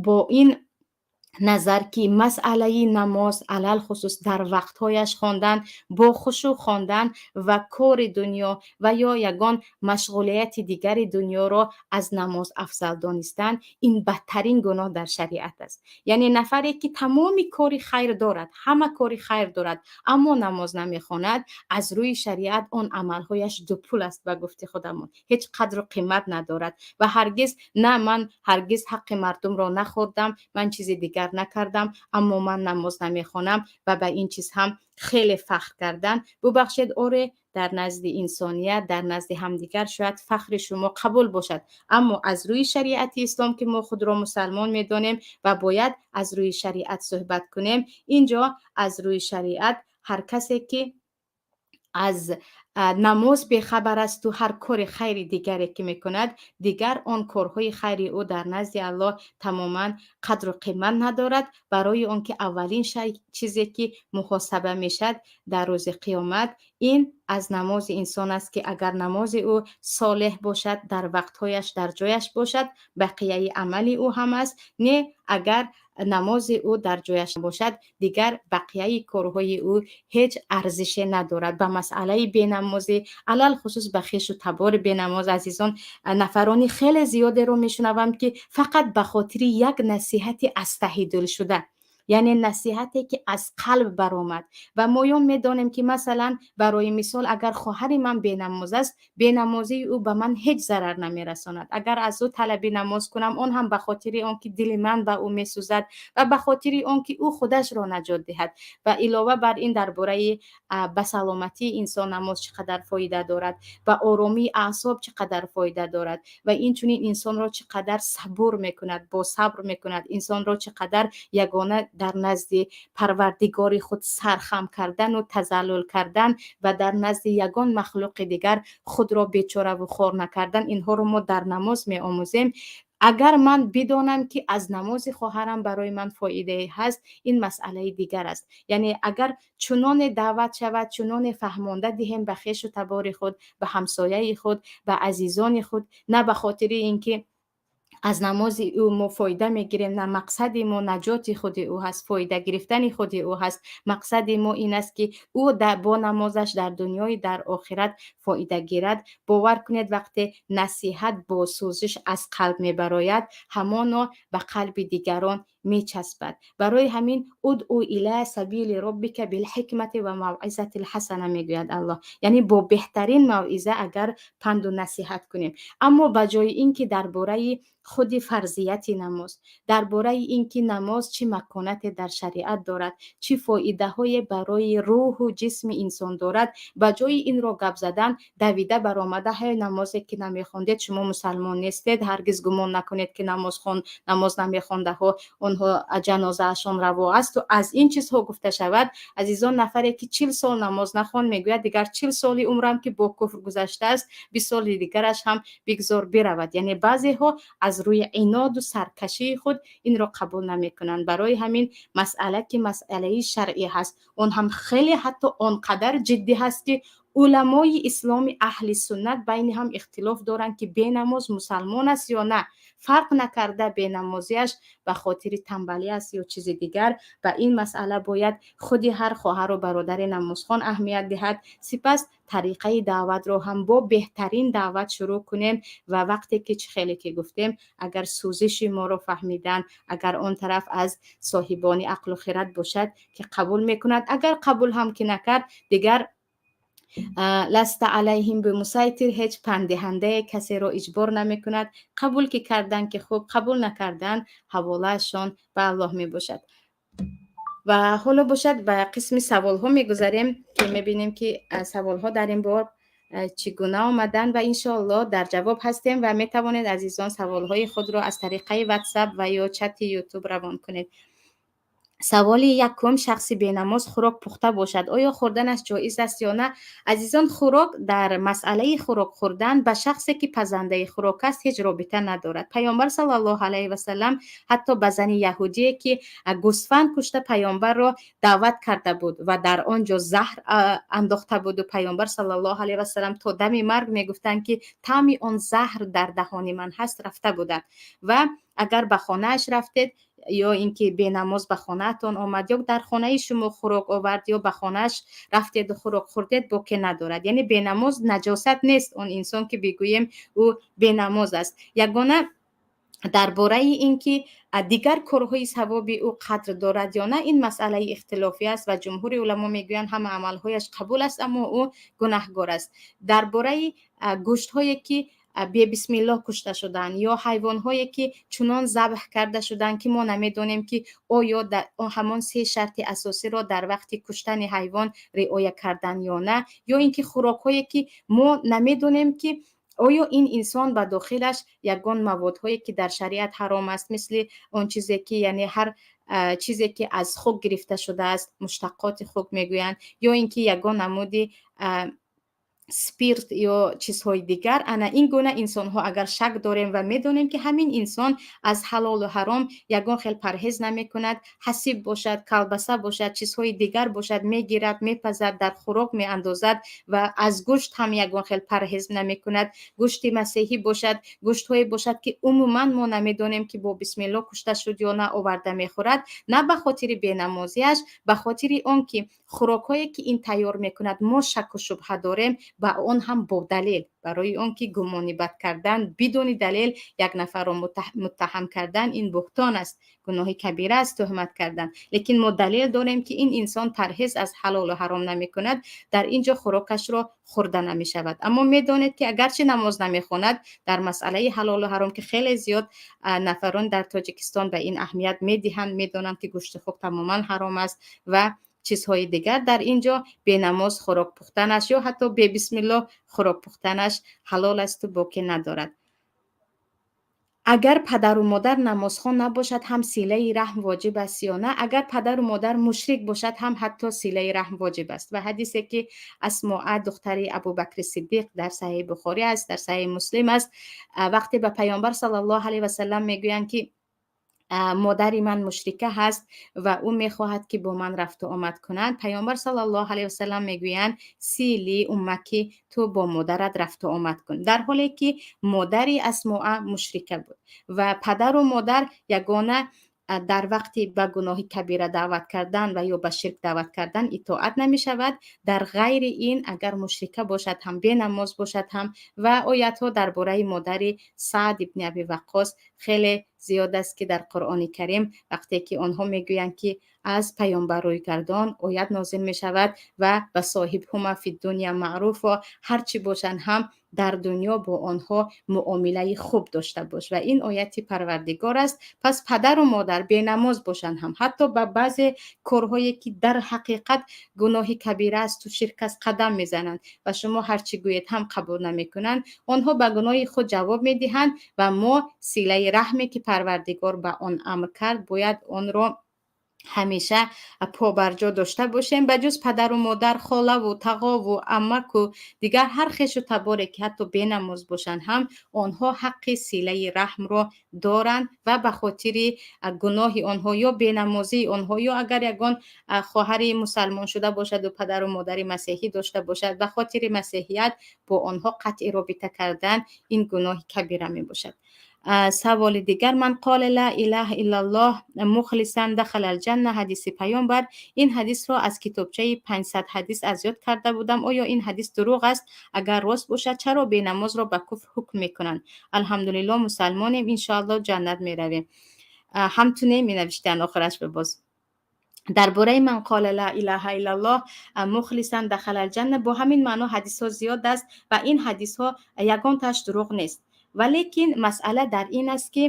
бо ин Назар ки масъалаи намоз, алалхусус дар вақтҳояш хондан, бо хушӯъ хондан ва кори дунё ва ё ягон машғулияти дигари дунёро аз намоз афзал донистан, ин бадтарин гуноҳ дар шариат аст. Яъне нафаре ки тамоми кори хайр дорад, ҳама кори хайр дорад, аммо намоз намехонад, аз рӯи шариат он амалҳояш дупул аст, ба гуфти худамон ҳеҷ қадру қимат надорад. Ва ҳаргиз на ман ҳаргиз ҳаққи мардумро нахӯрдам, ман чизи дигар накардам, аммо ман намоз намехонам ва ба ин чиз ҳам хеле фахр кардан. Бубахшед, оре, дар назди инсоният, дар назди ҳамдигар шояд фахри шумо қабул бошад, аммо аз рӯи шариати ислом, ки мо худро мусалмон медонем ва бояд аз рӯи шариат суҳбат кунем, ин ҷо аз рӯи шариат ҳар касе ки аз намоз бехабар асту ҳар кори хайри дигаре ки мекунад, дигар он корҳои хайри ӯ дар назди Аллоҳ тамоман қадру қимат надорад, барои он ки аввалин чизе ки муҳосаба мешавад дар рӯзи қиёмат, ин аз намози инсон аст, ки агар намози ӯ солеҳ бошад, дар вақтҳояш, дар ҷояш бошад, бақияи амали ӯ ҳам аст. Не, агар намози ӯ дар ҷояш бошад, дигар бақияи корҳои ӯ ҳеҷ арзише надорад. Ба масъалаи бенамозӣ, алалхусус ба хешу табори бенамоз, азизон, нафарони хеле зиёдеро мешунавам, ки фақат ба хотири як насиҳати аз таҳи дил шуда, яъне насиҳате ки аз қалб баромад. Ва моён медонем, ки масалан, барои мисол, агар хоҳари ман бенамоз аст, бенамозии ӯ ба ман ҳеҷ зарар намерасонад. Агар аз ӯ талаби намоз кунам, он ҳам ба хотири он ки дили ман ба ӯ месӯзад ва ба хотири он ки ӯ худашро наҷот диҳад. Ва илова бар ин, дар бораи ба саломатии инсон намоз чӣ қадар фоида дорад, ба оромии аъсоб чӣ қадар фоида дорад ва инчунин инсонро чӣ қадар сабур мекунад, босабр мекунад, инсонро чӣ қадар ягона дар назди Парвардигори худ сархам кардану тазаллул кардан ва дар назди ягон махлуқи дигар худро бечораву хор накардан, инҳоро мо дар намоз меомӯзем. Агар ман бидонам, ки аз намози хоҳарам барои ман фоидае ҳаст, ин масъалаи дигар аст. Яъне агар чуноне даъват шавад, чуноне фаҳмонда диҳем ба хешу табори худ, ба ҳамсояи худ, ба азизони худ, на ба хотири ин ки аз намози ӯ мо фоида мегирем, на мақсади мо наҷоти худи ӯ ҳаст, фоида гирифтани худи ӯ ҳаст. Мақсади мо ин аст, ки ӯ бо намозаш дар дунёи дар охират фоида гирад. Бовар кунед, вақте насиҳат бо сӯзиш аз қалб мебарояд, ҳамоно ба қалби дигарон мечаспад. Барои ҳамин ادع إلى سبيل ربك بالحكمة والموعظة الحسنة мегӯяд Аллоҳ, яъне бо беҳтарин мавъиза агар панду насиҳат кунем. Аммо ба ҷои ин ки дар бораи худи фарзияти намоз, дар бораи ин ки намоз чӣ маконате дар шариат дорад, чӣ фоидаҳое барои рӯҳу ҷисми инсон дорад, ба ҷои инро гап задан, давида баромада: «Ҳай, намозе ки намехондед, шумо мусалмон нестед, ҳаргиз гумон накунед, ки намозхон намоз намехондаҳо онҳо ҷанозаашон раво асту» аз ин чизҳо гуфта шавад. Азизон, нафаре ки 40 сол намоз нахон, мегӯяд: «Дигар 40 соли умрам ки бо куфр гузаштааст, 20 соли дигараш ҳам бигзор биравад». Яъне баъзеҳо аз рӯи иноду саркашии худ инро қабул намекунанд. Барои ҳамин масъала, ки масъалаи шаръӣ ҳаст, он ҳам хеле ҳатто он қадар ҷиддӣ ҳаст, ки уламои исломи аҳли суннат байни ҳам ихтилоф доранд, ки бенамоз мусалмон аст ё на, фарқ накарда бенамозиаш ба хотири тамбалӣ аст ё чизи дигар. Ба ин масъала бояд худи ҳар хоҳару бародари намозхон аҳамият диҳад. Сипас тариқаи даъватро ҳам бо беҳтарин даъват шурӯъ кунем. Ва вақте ки чӣ хеле ки гуфтем, агар сӯзиши моро фаҳмидан, агар он тараф аз соҳибони ақлу хирад бошад, ки қабул мекунад, агар қабул ҳам ки накард, дигар لست عليهم بمصيطر, ҳеҷ панддиҳандае касеро иҷбор намекунад. Қабул ки кардан, ки хуб, қабул накардан, ҳаволаашон ба Аллоҳ мебошад. Ва ҳоло бошад, ба қисми саволҳо мегузарем, ки мебинем, ки саволҳо дар ин бор чӣ гуна омаданд ва иншоаллоҳ дар ҷавоб ҳастем. Ва метавонед, азизон, саволҳои худро аз тариқаи Ватсап ва ё чати Ютуб равон кунед. Саволи якум: шахси бенамоз хӯрок пухта бошад, оё хӯрданаш ҷоиз аст ё на? Азизон, хӯрок, дар масъалаи хӯрок хӯрдан ба шахсе ки пазандаи хӯрок аст, ҳеҷ робита надорад. Паёмбар саллаллоҳу алайҳи васалам ҳатто ба зани яҳудие, ки гӯсфанд кушта паёмбарро даъват карда буд ва дар он ҷо заҳр андохта буду, паёмбар саллаллоҳу алайҳи васалам то дами марг мегуфтанд, ки таъми он заҳр дар даҳони ман ҳаст, рафта буданд. Ва агар ба хонааш рафтед Ё ин ки бенамоз ба хонаатон омад, ё дар хонаи шумо хӯрок овард, ё ба хонааш рафтеду хӯрок хӯрдед, боке надорад. Яъне бенамоз наҷосат нест он инсон, ки бигӯем, ӯ бенамоз аст. Ягона дар бораи ин ки дигар корҳои савоби ӯ қадр дорад ё на, ин масъалаи ихтилофӣ аст ва ҷумҳури уламо мегӯянд, ҳама амалҳояш қабул аст, аммо ӯ гунаҳгор аст. Дар бораи гӯштҳое ки бебисмиллоҳ кушта шуданд ё ҳайвонҳое ки чунон забҳ карда шуданд, ки мо намедонем, ки оё ҳамон се шарти асосиро дар вақти куштани ҳайвон риоя карданд ё на, ё ин ки хӯрокҳое ки мо намедонем, ки оё ин инсон ба дохилаш ягон маводҳое ки дар шариат ҳаром аст, мисли он чизе ки, яъне ҳар чизе ки аз хук гирифта шудааст, муштақоти хук мегӯянд, ё ин ки ягон намуди спирт ё чизҳои дигар. Ана ин гуна инсонҳо, агар шак дорем ва медонем, ки ҳамин инсон аз ҳалолу ҳаром ягон хел парҳез намекунад, ҳасиб бошад, колбаса бошад, чизҳои дигар бошад, мегирад, мепазад, дар хӯрок меандозад ва аз гӯшт ҳам ягон хел парҳез намекунад, гӯшти масеҳӣ бошад, гӯштҳое бошад, ки умуман мо намедонем, ки бо бисмилло кушта шуд ё на, оварда мехӯрад, на ба хотири бенамозиаш, ба хотири он ки хӯрокҳое ки ин тайёр мекунад, мо шаку шубҳа дорем, ва он ҳам бо далел, барои он ки гумони бад кардан, бидуни далел як нафарро муттаҳам кардан, ин буҳтон аст, гуноҳи кабира аст тӯҳмат кардан. Лекин мо далел дорем, ки ин инсон парҳез аз ҳалолу ҳаром намекунад, дар ин ҷо хӯрокашро хӯрда намешавад. Аммо медонед, ки агарчи намоз намехонад, дар масъалаи ҳалолу ҳаром, ки хеле зиёд нафарон дар Тоҷикистон ба ин аҳамият медиҳанд, медонанд, ки гӯшти хук тамоман ҳаром аст ва чизҳои дигар, дар ин ҷо бенамоз хӯрок пухтанаш ё ҳатто бебисмиллоҳ хӯрок пухтанаш ҳалол асту боке надорад. Агар падару модар намозхон набошад ҳам, силаи раҳм воҷиб аст ё на? Агар падару модар мушрик бошад ҳам, ҳатто силаи раҳм воҷиб аст. Ва ҳадисе ки Асмоа, духтари Абубакри Сиддиқ, дар Саҳеҳи Бухорӣ аст, дар Саҳеҳи Муслим аст, вақте ба Паёмбар саллаллоҳу алайҳи васаллам мегӯянд, ки модари ман мушрика ҳаст ва ӯ мехоҳад, ки бо ман рафту омад кунад, Паёмбар саллаллоҳу алайҳи васаллам мегӯянд: «Сили уммаки», ту бо модарат рафту омад кун, дар ҳоле ки модари Асмоа мушрика буд. Ва падару модар ягона дар вақти ба гуноҳи кабира даъват кардан ва ё ба ширк даъват кардан итоат намешавад. Дар ғайри ин, агар мушрика бошад ҳам, бенамоз бошад ҳам. Ва оятҳо дар бораи модари Саъд ибни Аби Ваққос хеле зиёд аст, ки дар Қуръони Карим вақте ки онҳо мегӯянд, ки аз Паёмбар рӯйгардон, оят нозил мешавад ва «وصاحبهما في الدنيا معروفا», ҳар чӣ бошанд ҳам, дар дунё бо онҳо муомилаи хуб дошта бош, ва ин ояти Парвардигор аст. Пас падару модар бенамоз бошанд ҳам, ҳатто ба баъзе корҳое ки дар ҳақиқат гуноҳи кабира асту ширк аст қадам мезананд ва шумо ҳар чӣ гӯед ҳам, қабул намекунанд, онҳо ба гуноҳи худ ҷавоб медиҳанд ва мо силаи раҳме ки Парвардигор ба он амр кард, бояд онро ҳамеша побарҷо дошта бошем. Ба ҷуз падару модар, холаву тағову аммаку дигар ҳар хешу таборе ки ҳатто бенамоз бошанд ҳам, онҳо ҳаққи силаи раҳмро доранд ва ба хотири гуноҳи онҳо ё бенамозии онҳо, ё агар ягон хоҳари мусалмон шуда бошаду падару модари масеҳӣ дошта бошад, ба хотири масеҳият бо онҳо қатъи робита кардан, ин гуноҳи кабира мебошад. Саволи дигар: «من قال لا إله إلا الله مخلصا دخل الجنة», ҳадиси Паёмбар. Ин ҳадисро аз китобчаи 500 ҳадис аз ёд карда будам. Оё ин ҳадис дурӯғ аст? Агар рост бошад, чаро бенамозро ба куфр ҳукм мекунанд? Алҳамдулилло, мусалмонем, иншоалло ҷаннат меравем. Ҳамтуне менавиштаанд охираш ба боз. Дар бораи «من قال لا إله إلا الله مخلصا دخل الجنة» бо ҳамин маъно ҳадисҳо зиёд аст ва ин ҳадисҳо ягонтааш дурӯғ нест. Валекин масъала дар ин аст, ки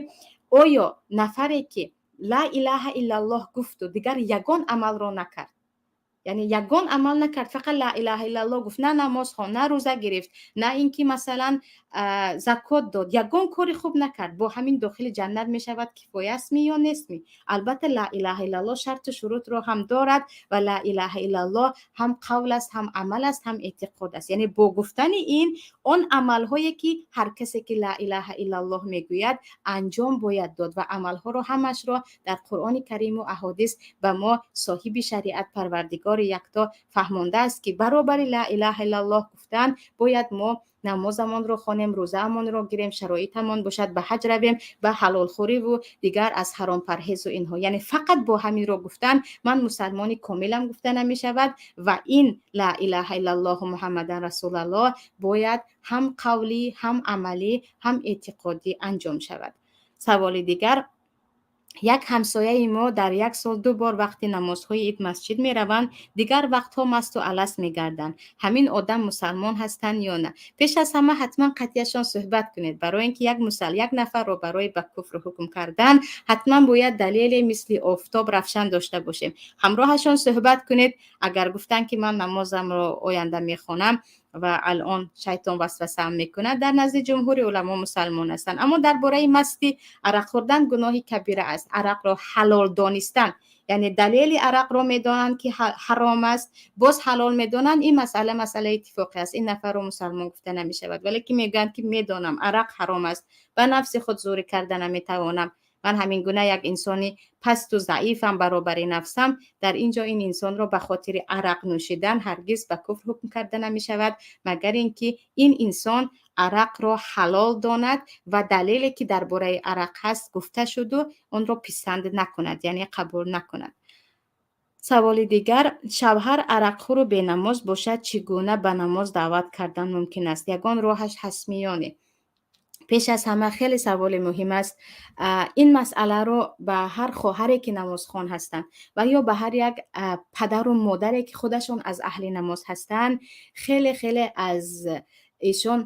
оё нафаре ки «ла илаҳа иллаллоҳ» гуфту дигар ягон амалро накард, яъне ягон амал накард, фақат «ла илаҳа иллаллоҳ» гуфт, на намоз хонд, на рӯза гирифт, на ин ки масалан закот дод, ягон кори хуб накард, бо ҳамин дохили ҷаннат мешавад, кифоя астми ё нестми? Албатта, «ла илаҳа иллаллоҳ» шарту шурутро ҳам дорад ва «ла илаҳа иллаллоҳ» ҳам қавл аст, ҳам амал аст, ҳам эътиқод аст. Яъне бо гуфтани ин он амалҳое ки ҳар касе ки «ла илаҳа иллаллоҳ» мегӯяд, анҷом бояд дод ва амалҳоро ҳамашро дар Қуръони Кариму аҳодис ба мо соҳиби шариат, Парвардигори Парвардигори якто фаҳмондааст, ки баробари ла илаҳа иллаллоҳ гуфтан бояд мо намозамонро хонем, рӯзаамонро гирем, шароитамон бошад, ба ҳаҷ равем, ба ҳалолхӯриву дигар аз ҳаром парҳезу инҳо. Яъне фақат бо ҳаминро гуфтан ман мусалмони комилам гуфта намешавад. Ва ин ла илаҳа иллаллоҳу Муҳаммадан расулаллоҳ бояд ҳам қавлӣ, ҳам амалӣ, ҳам эътиқодӣ анҷом шавад. Саволи дигар: як ҳамсояи мо дар як сол ду бор вақти намозҳои ид масҷид мераванд, дигар вақтҳо масту аласт мегарданд. Ҳамин одам мусалмон ҳастанд ё на? Пеш аз ҳама ҳатман қатъияшон суҳбат кунед, барои ин ки як нафарро барои ба куфр ҳукм кардан ҳатман бояд далеле мисли офтоб равшан дошта бошем. Ҳамроҳашон суҳбат кунед. Агар гуфтанд, ки ман намозамро оянда мехонам ва алон шайтон васвасаам мекунад, дар назди ҷумҳури уламо мусалмон ҳастанд. Аммо дар бораи масти, арақ хӯрдан гуноҳи кабира аст. Арақро ҳалол донистан, яъне далели арақро медонанд, ки ҳаром аст, боз ҳалол медонанд, ин масъала масъалаи иттифоқӣ аст. Ин нафарро мусалмон гуфта намешавад. Вале ки мегӯянд, ки медонам, арақ ҳаром аст, ба нафси худ зӯрӣ карда наметавонам, ман ҳамин гуна як инсони пасту заифам баробари нафсам, дар ин ҷо ин инсонро ба хотири арақ нӯшидан ҳаргиз ба куфр ҳукм карда намешавад, магар ин ки ин инсон арақро ҳалол донад ва далеле, ки дар бораи арақ ҳаст, гуфта шуду онро писанд накунад, яъне қабул накунад. Саволи дигар: шавҳар арақхӯру бенамоз бошад, чӣ гуна ба намоз даъват кардан мумкин аст? Ягон роҳаш ҳастми ё не? Пеш аз ҳама хеле саволи муҳим аст. Ин масъаларо ба ҳар хоҳаре, ки намозхон ҳастанд, ва ё ба ҳар як падару модаре, ки худашон аз аҳли намоз ҳастанд, хеле хеле аз эшон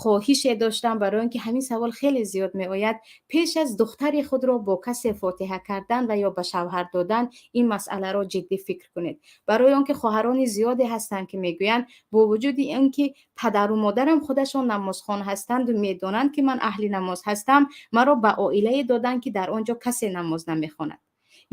хоҳише доштам, барои он ки ҳамин савол хеле зиёд меояд. Пеш аз духтари худро бо касе фотиҳа кардан ва ё ба шавҳар додан, ин масъаларо ҷиддӣ фикр кунед, барои он ки хоҳарони зиёде ҳастанд, ки мегӯянд, бо вуҷуди он ки падару модарам худашон намозхон ҳастанду медонанд, ки ман аҳли намоз ҳастам, маро ба оилае доданд, ки дар он ҷо касе намоз намехонад,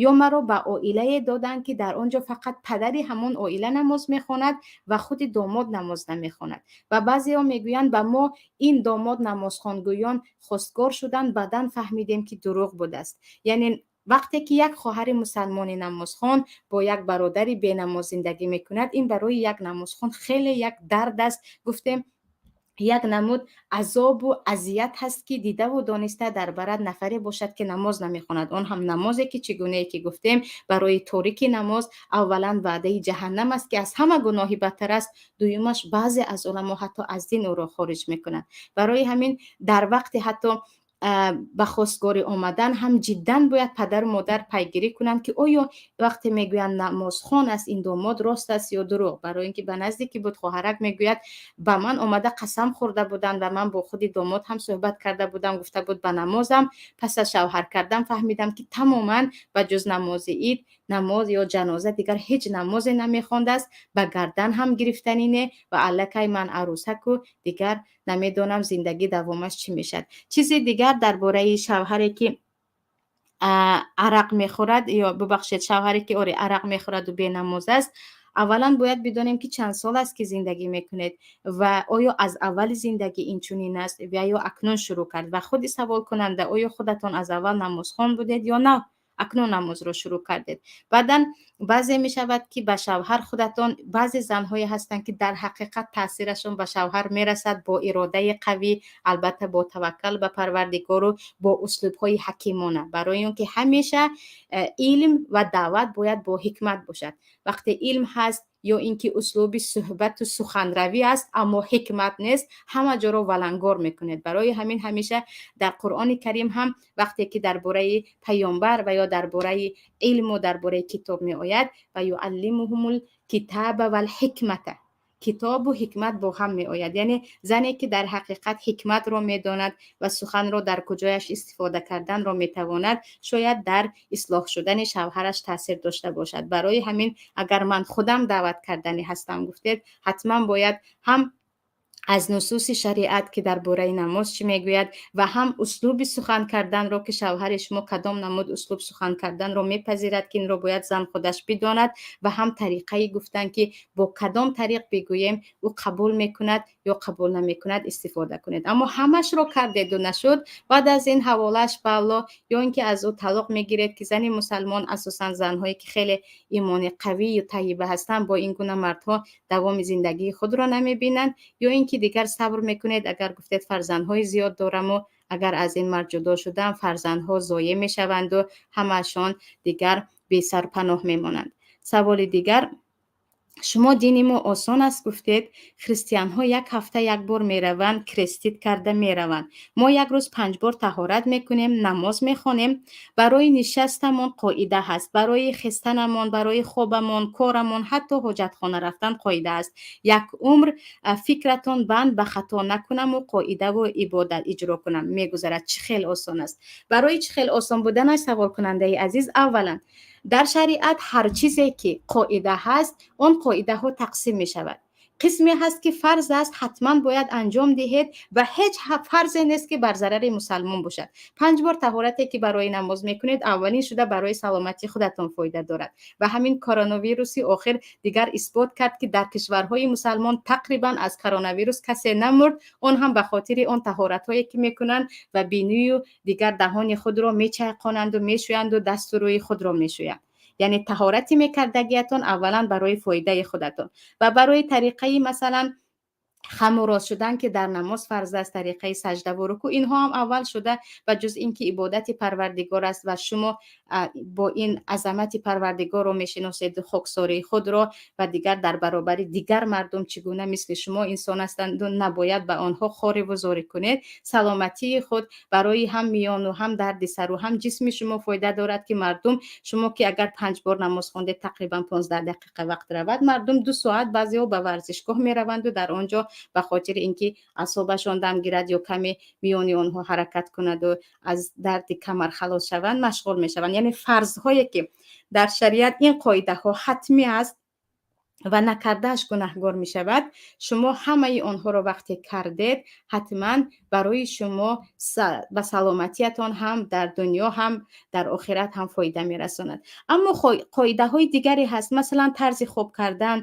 ё маро ба оилае доданд, ки дар он ҷо фақат падари ҳамон оила намоз мехонад ва худи домод намоз намехонад. Ва баъзеҳо мегӯянд, ба мо ин домод намозхонгӯён хостгор шуданд, баъдан фаҳмидем, ки дурӯғ будааст. Яъне вақте ки як хоҳари мусалмони намозхон бо як бародари бенамоз зиндагӣ мекунад, ин барои як намозхон хеле як дард аст, гуфтем, як намуд азобу азият ҳаст, ки дидаву дониста дар барад нафаре бошад, ки намоз намехонад. Он ҳам намозе, ки чӣ гунае ки гуфтем, барои торики намоз аввалан ваъдаи ҷаҳаннам аст, ки аз ҳама гуноҳи бадтар аст. Дуюмаш, баъзе аз уламо ҳатто аз дин ӯро хориҷ мекунанд. Барои ҳамин дар вақти ҳатто ба хостгорӣ омадан ҳам ҷиддан бояд падару модар пайгирӣ кунанд, ки оё вақте мегӯянд намозхон аст ин домод, рост аст ё дурӯғ. Барои ин ки ба назде ки буд, хоҳарак мегӯяд, ба ман омада қасам хӯрда буданд ва ман бо худи домод ҳам суҳбат карда будам, гуфта буд, ба намозам. Пас аз шавҳар кардан фаҳмидам, ки тамоман ба ҷуз намози ид, намоз ё ҷаноза дигар ҳеҷ намозе намехондааст, ба гардан ҳам гирифтанӣ не. Ва аллакай ман арӯсаку дигар намедонам, зиндагӣ давомаш чӣ мешавад. Чизи дигар дар бораи шавҳаре, ки арақ мехӯрад, ё бубахшед, шавҳаре, ки оре, арақ мехӯраду бенамоз аст. Аввалан бояд бидонем, ки чанд сол аст, ки зиндагӣ мекунед, ва оё аз аввали зиндагӣ инчунин аст ва ё акнун шурӯъ кард. Ва худи саволкунанда, оё худатон аз аввал намозхон будед ё на акнун намозро шурӯъ кардед? Баъдан баъзе мешавад, ки ба шавҳар худатон, баъзе занҳое ҳастанд, ки дар ҳақиқат таъсирашон ба шавҳар мерасад, бо иродаи қавӣ, албатта бо таваккал ба Парвардигору бо услубҳои ҳакимона, барои он ки ҳамеша илм ва даъват бояд бо ҳикмат бошад. Вақте илм ҳаст ё ин ки услуби суҳбату суханравӣ аст, аммо ҳикмат нест, ҳама ҷоро валангор мекунед. Барои ҳамин ҳамеша дар Қуръони Карим ҳам вақте ки дар бораи паёмбар ва ё дар бораи илму дар бораи китоб меояд, ва юаллимуҳумул китаба валҳикмата, китобу ҳикмат бо ҳам меояд. Яъне зане, ки дар ҳақиқат ҳикматро медонад ва суханро дар куҷояш истифода карданро метавонад, шояд дар ислоҳ шудани шавҳараш таъсир дошта бошад. Барои ҳамин агар ман худам даъват карданӣ ҳастам гуфтед, ҳатман бояд ҳам Аз нусуси шариат, ки дар бораи намоз чӣ мегӯяд, ва ҳам услуби сухан карданро, ки шавҳари шумо кадом намуд услуб сухан карданро мепазирад, ки инро бояд зан худаш бидонад, ва ҳам тариқаи гуфтан, ки бо кадом тариқ бигӯем, ӯ қабул мекунад ё қабул намекунад, истифода кунед. Аммо ҳамашро кардеду нашуд, баъд аз ин ҳаволааш ба Аллоҳ ё ин ки аз ӯ талоқ мегиред, ки зани мусалмон, асосан занҳое ки хеле имони қавию тайиба ҳастанд, бо ин гуна мардҳо давоми зиндагии худро намебинанд, ё ин ки дигар сабр мекунед. Агар гуфтед, фарзандҳои зиёд дораму агар аз ин мард ҷудо шудам, фарзандҳо зоеъ мешаванду ҳамаашон дигар бесарпаноҳ мемонанд. Саволи дигар: шумо дини мо осон аст гуфтед. Христианҳо як ҳафта як бор мераванд, крестить карда мераванд. Мо як рӯз панҷ бор таҳорат мекунем, намоз мехонем. Барои нишастамон қоида ҳаст, барои хестанамон, барои хобамон, корамон, ҳатто ҳоҷатхона рафтан қоида аст. Як умр фикратон банд ба хато накунаму қоидаву ибодат иҷро кунам, мегузарад. Чӣ хел осон аст? Барои чӣ хел осон буданаш, саволкунандаи азиз, аввалан, дар шариат ҳар чизе ки қоида ҳаст, он қоидаҳо тақсим мешавад. Қисме ҳаст, ки фарз аст, ҳатман бояд анҷом диҳед, ва ҳеҷ фарзе нест, ки бар зарари мусалмон бошад. Панҷ бор таҳорате, ки барои намоз мекунед, аввалин шуда барои саломатии худатон фоида дорад. Ва ҳамин коронавируси охир дигар исбот кард, ки дар кишварҳои мусалмон тақрибан аз коронавирус касе намурд, он ҳам ба хотири он таҳоратҳое, ки мекунанд ва бинию дигар даҳони худро мечайқонанду мешӯянду дасту рӯи худро мешӯянд. Яъне таҳорати мекардагиятон аввалан барои фоидаи худатон ва барои тариқаи, масалан, хаму рост шудан, ки дар намоз фарз аст, тариқаи саҷдаву рукӯъ, инҳо ҳам аввал шуда, ба ҷуз ин ки ибодати Парвардигор аст ва шумо бо ин азамати Парвардигорро мешиноседу хоксории худро, ва дигар дар баробари дигар мардум чӣ гуна мисли шумо инсон ҳастанду набояд ба онҳо хориву зорӣ кунед. Саломатии худ барои ҳам миёну ҳам дарди сару ҳам ҷисми шумо фоида дорад, ки мардум, шумо ки агар панҷ бор намоз хондед, тақрибан 15 дақиқа вақт равад, мардум 2 соат, баъзеҳо ба варзишгоҳ мераванду дар он ҷо ба хотири ин ки асобашон дам гирад ё каме миёни онҳо ҳаракат кунаду аз дарди камар халос шаванд, машғул мешаванд. Яъне фарзҳое, ки дар шариат ин қоидаҳо ҳатмӣ аст ва накардааш гунаҳгор мешавад, шумо ҳамаи онҳоро вақте кардед, ҳатман барои шумо ба саломатиятон ҳам дар дунё, ҳам дар охират ҳам фоида мерасонад. Аммо қоидаҳои дигаре ҳаст, масалан, тарзи хоб кардан,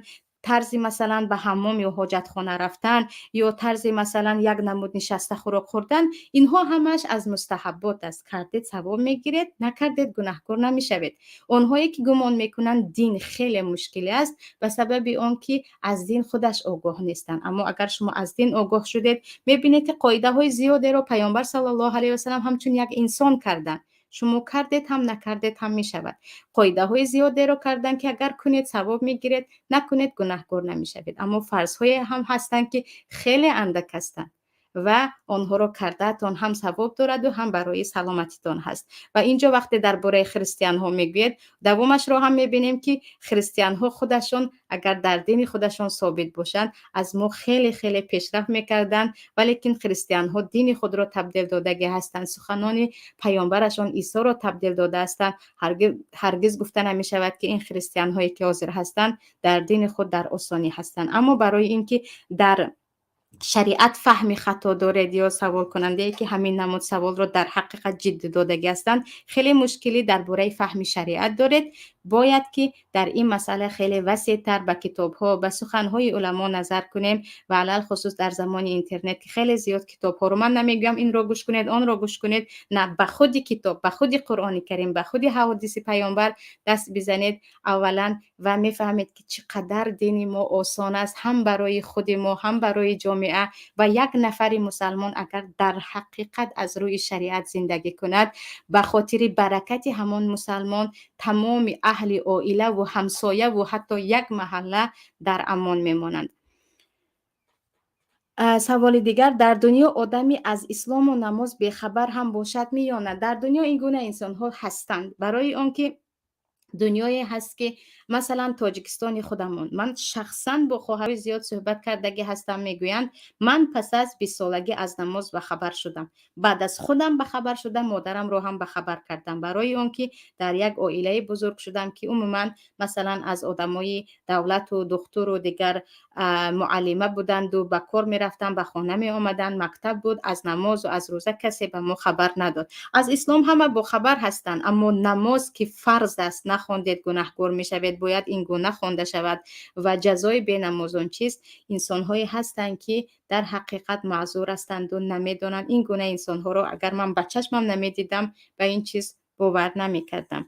тарзи, масалан, ба ҳаммом ё ҳоҷатхона рафтан ё тарзи, масалан, як намуд нишаста хӯрок хӯрдан. Инҳо ҳамааш аз мустаҳаббот аст. Кардед, савоб мегиред, накардед, гунаҳкор намешавед. Онҳое ки гумон мекунанд, дин хеле мушкиле аст, ба сабаби он ки аз дин худаш огоҳ нестанд. Аммо агар шумо аз дин огоҳ шудед, мебинед, ки қоидаҳои зиёдеро Паёмбар саллаллоҳу алайҳи васалам ҳамчун як инсон карданд. Шумо кардед ҳам, накардед ҳам мешавад. Қоидаҳои зиёдеро кардан, ки агар кунед, савоб мегиред, накунед, гунаҳкор намешавед. Аммо фарзҳое ҳам ҳастанд, ки хеле андак ҳастанд ва онҳоро кардаатон ҳам савоб дораду ҳам барои саломатитон ҳаст. Ва инҷо вақте дар бораи христианҳо мегӯед, давомашро ҳам мебинем, ки христианҳо худашон агар дар дини худашон собит бошанд, аз мо хеле хеле пешрафт мекарданд. Валекин христианҳо дини худро табдил додагӣ ҳастанд, суханони паёмбарашон Исоро табдил дода ҳастанд. Ҳаргиз гуфта намешавад, ки ин христианҳое ки ҳозир ҳастанд, дар дини худ дар осонӣ ҳастанд. Аммо барои ин ки дар шариат фаҳми хато доред ё саволкунандае, ки ҳамин намуд саволро дар ҳақиқат ҷиддӣ додагӣ ҳастанд, хеле мушкилӣ дар бораи фаҳми шариат доред, бояд ки дар ин масъала хеле васеътар ба китобҳо, ба суханҳои уламо назар кунем. Ва алалхусус дар замони интернет, ки хеле зиёд китобҳоро, ман намегӯям инро гӯш кунед, онро гӯш кунед, на, ба худи китоб, ба худи Қуръони Карим, ба худи ҳаводиси паёмбар даст бизанед аввалан ва мефаҳмед, ки чӣ қадар дини мо осон аст ҳам барои худи мо, ҳам барои ҷомеа. Ва як нафари мусалмон агар дар ҳақиқат аз рӯи шариат зиндагӣ кунад, ба хотири баракати ҳамон мусалмон тамоми аҳли оилаву ҳамсояву ҳатто як маҳалла дар амон мемонанд. Саволи дигар: дар дунё одами аз ислому намоз бехабар ҳам бошад меёнад? Дар дунё ин гуна инсонҳо ҳастанд, барои он ки Дунёе ҳаст, ки масалан Тоҷикистони худамон, ман шахсан бо хоҳарои зиёд суҳбат кардагӣ ҳастам, мегӯянд: ман пас аз 20 солагӣ аз намоз бахабар шудам, баъд аз худам бахабар шудам, модарамро ҳам бахабар кардам, барои он ки дар як оилаи бузург шудам, ки умуман масалан аз одамои давлату духтуру дигар муаллима буданду ба кор мерафтанд, ба хона меомаданд, мактаб буд, аз намозу аз рӯза касе ба мо хабар надод. Аз ислом ҳама бохабар ҳастанд, аммо намоз, ки фарз аст, нахондед, гунаҳкор мешавед, бояд ин гуна хонда шавад ва ҷазои бенамозон чист, инсонҳое ҳастанд, ки дар ҳақиқат маъзур ҳастанду намедонанд. Ин гуна инсонҳоро агар ман ба чашмам намедидам, ба ин чиз бовар намекардам.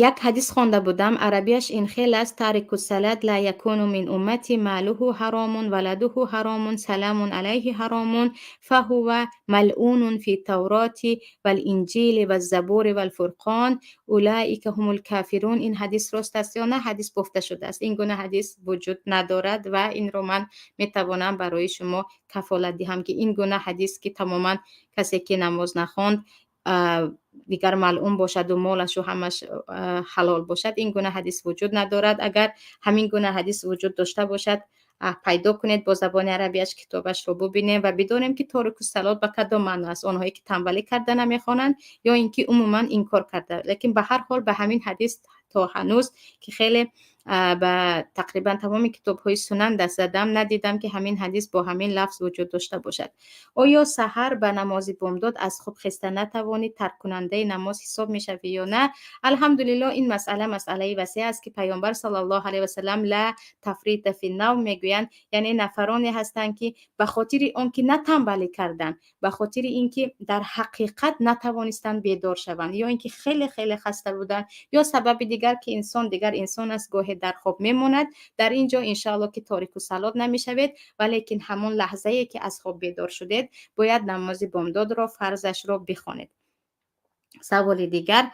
Як ҳадис хонда будам, арабияш ин хел аст: تارك الصلاة لا يكون من أمتي، ماله حرام، ولده حرام، سلام عليه حرام، فهو ملعون في التوراة والإنجيل والزبور والفرقان، أولئك هم الكافرون. Ин ҳадис рост аст ё на? Ҳадис бофта шудааст, ин гуна ҳадис вуҷуд надорад ва инро ман метавонам барои шумо кафолат диҳам, ки ин гуна ҳадис, ки тамоман касе ки намоз нахонд, дигар малъун бошаду молашу ҳамаш ҳалол бошад, ин гуна ҳадис вуҷуд надорад. Агар ҳамин гуна ҳадис вуҷуд дошта бошад, пайдо кунед бо забони арабияш, китобашро бубинем ва бидонем, ки تارك الصلاة ба кадом маъно аст: онҳое ки танбалӣ карда намехонанд ё ин ки умуман инкор карда. Лекин ба ҳар ҳол ба ҳамин ҳадис то ҳанӯз, ки хеле ба тақрибан тамоми китобҳои сунан даст задам, надидам, ки ҳамин ҳадис бо ҳамин лафз вуҷуд дошта бошад. Оё саҳар ба намози бомдод аз хоб хеста натавонӣ, тарккунандаи намоз ҳисоб мешавӣ ё на? Алҳамдулиллоҳ, ин масъала масъалаи васеъ аст, ки Паёмбар саллаллоҳу алайҳи васалам لا تفريط في النوم мегӯянд, яъне нафароне ҳастанд, ки ба хотири он ки на танбалӣ кардан, ба хотири ин ки дар ҳақиқат натавонистанд бедор шаванд, ё ин ки хеле хеле хаста буданд, ё сабаби дигар, ки инсон дигар инсон аст, гоҳе дар хоб мемонад, дар ин ҷо иншоалло ки تارك الصلاة намешавед, валекин ҳамон лаҳзае ки аз хоб бедор шудед, бояд намози бомдодро, фарзашро бихонед. Саволи дигар: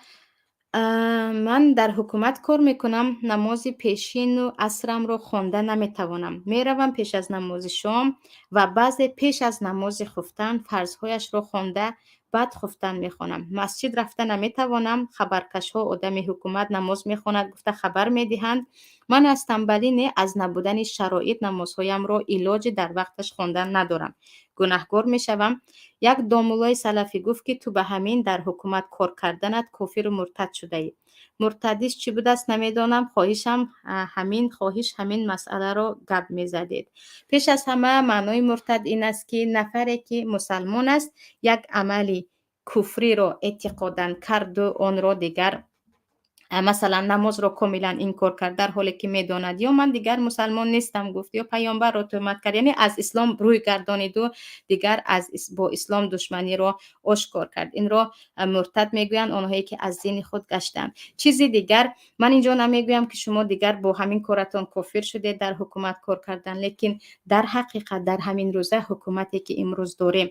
ман дар ҳукумат кор мекунам, намози пешину асрамро хонда наметавонам, меравам пеш аз намози шом ва баъзе пеш аз намози хуфтан фарзҳояшро хонда, баъд хуфтан мехонам. Масҷид рафта наметавонам, хабаркашҳо одами ҳукумат намоз мехонад гуфта хабар медиҳанд. Ман аз танбалӣ не, аз набудани шароит намозҳоямро илоҷи дар вақташ хондан надорам. Гунаҳкор мешавам? Як домуллои салафӣ гуфт, ки ту ба ҳамин дар ҳукумат кор карданат кофиру муртад шудаӣ. Муртадиш чӣ будааст, намедонам. Хоҳишам ҳамин, хоҳиш ҳамин масъаларо гап мезадед. Пеш аз ҳама, маънои муртад ин аст, ки нафаре ки мусалмон аст, як амали куфриро эътиқодан карду онро дигар, масалан, намозро комилан инкор кард, дар ҳоле ки медонад, ё ман дигар мусалмон нестам гуфт, ё паёмбарро тӯҳмат кард, яъне аз ислом рӯй гардониду дигар аз бо ислом душманиро ошкор кард, инро муртад мегӯянд, онҳое ки аз дини худ гаштанд. Чизи дигар, ман инҷо намегӯям, ки шумо дигар бо ҳамин коратон кофир шудед, дар ҳукумат кор кардан, лекин дар ҳақиқат дар ҳамин рӯза ҳукумате ки имрӯз дорем,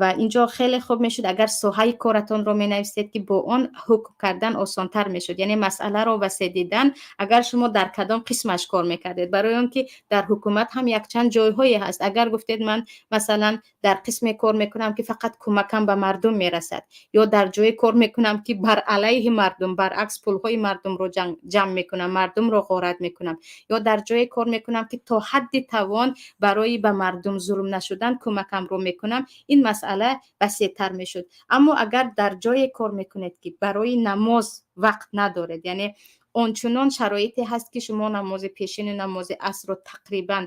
ва инҷо хеле хуб мешуд, агар соҳаи коратонро менависед, ки бо он ҳукм кардан осонтар мешуд, яъне масъаларо васеъ дидан, агар шумо дар кадом қисмаш кор мекардед, барои он ки дар ҳукумат ҳам якчанд ҷойҳое ҳаст. Агар гуфтед, ман масалан дар қисме кор мекунам, ки фақат кӯмакам ба мардум мерасад, ё дар ҷое кор мекунам, ки бар алайҳи мардум, баръакс, пулҳои мардумро ҷамъ мекунам, мардумро ғорат мекунам, ё дар ҷое кор мекунам, ки то ҳадди тавон барои ба мардум зулм нашудан кӯмакамро мекунам, ин масъала васеътар мешуд. Аммо агар дар ҷое кор мекунед, ки барои намоз вақт надоред, яъне ончунон шароите ҳаст, ки шумо намози пешину намози асрро тақрибан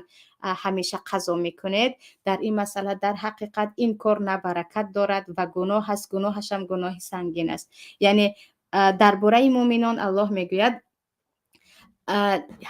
ҳамеша қазо мекунед, дар ин масъала дар ҳақиқат ин кор на баракат дорад ва гуноҳ аст, гуноҳашам гуноҳи сангин аст. Яъне дар бораи муъминон Аллоҳ мегӯяд: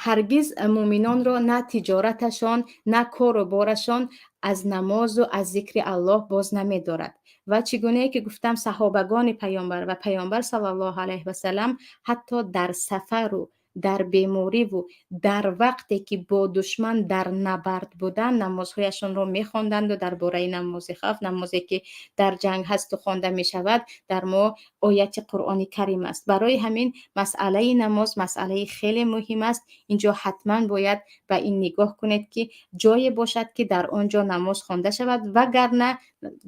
ҳаргиз муъминонро на тиҷораташон, на кору борашон аз намозу аз зикри Аллоҳ боз намедорад. Ва чӣ гунае ки гуфтам, саҳобагони паёмбар ва паёмбар саллаллоҳу алайҳи васалам ҳатто дар сафару дар бемориву дар вақте ки бо душман дар набард буданд, намозҳояшонро мехонданду дар бораи намози хавф, намозе ки дар ҷанг ҳасту хонда мешавад, дар мо ояти Қуръони Карим аст. Барои ҳамин масъалаи намоз масъалаи хеле муҳим аст. Инҷо ҳатман бояд ба ин нигоҳ кунед, ки ҷое бошад, ки дар он ҷо намоз хонда шавад, вагарна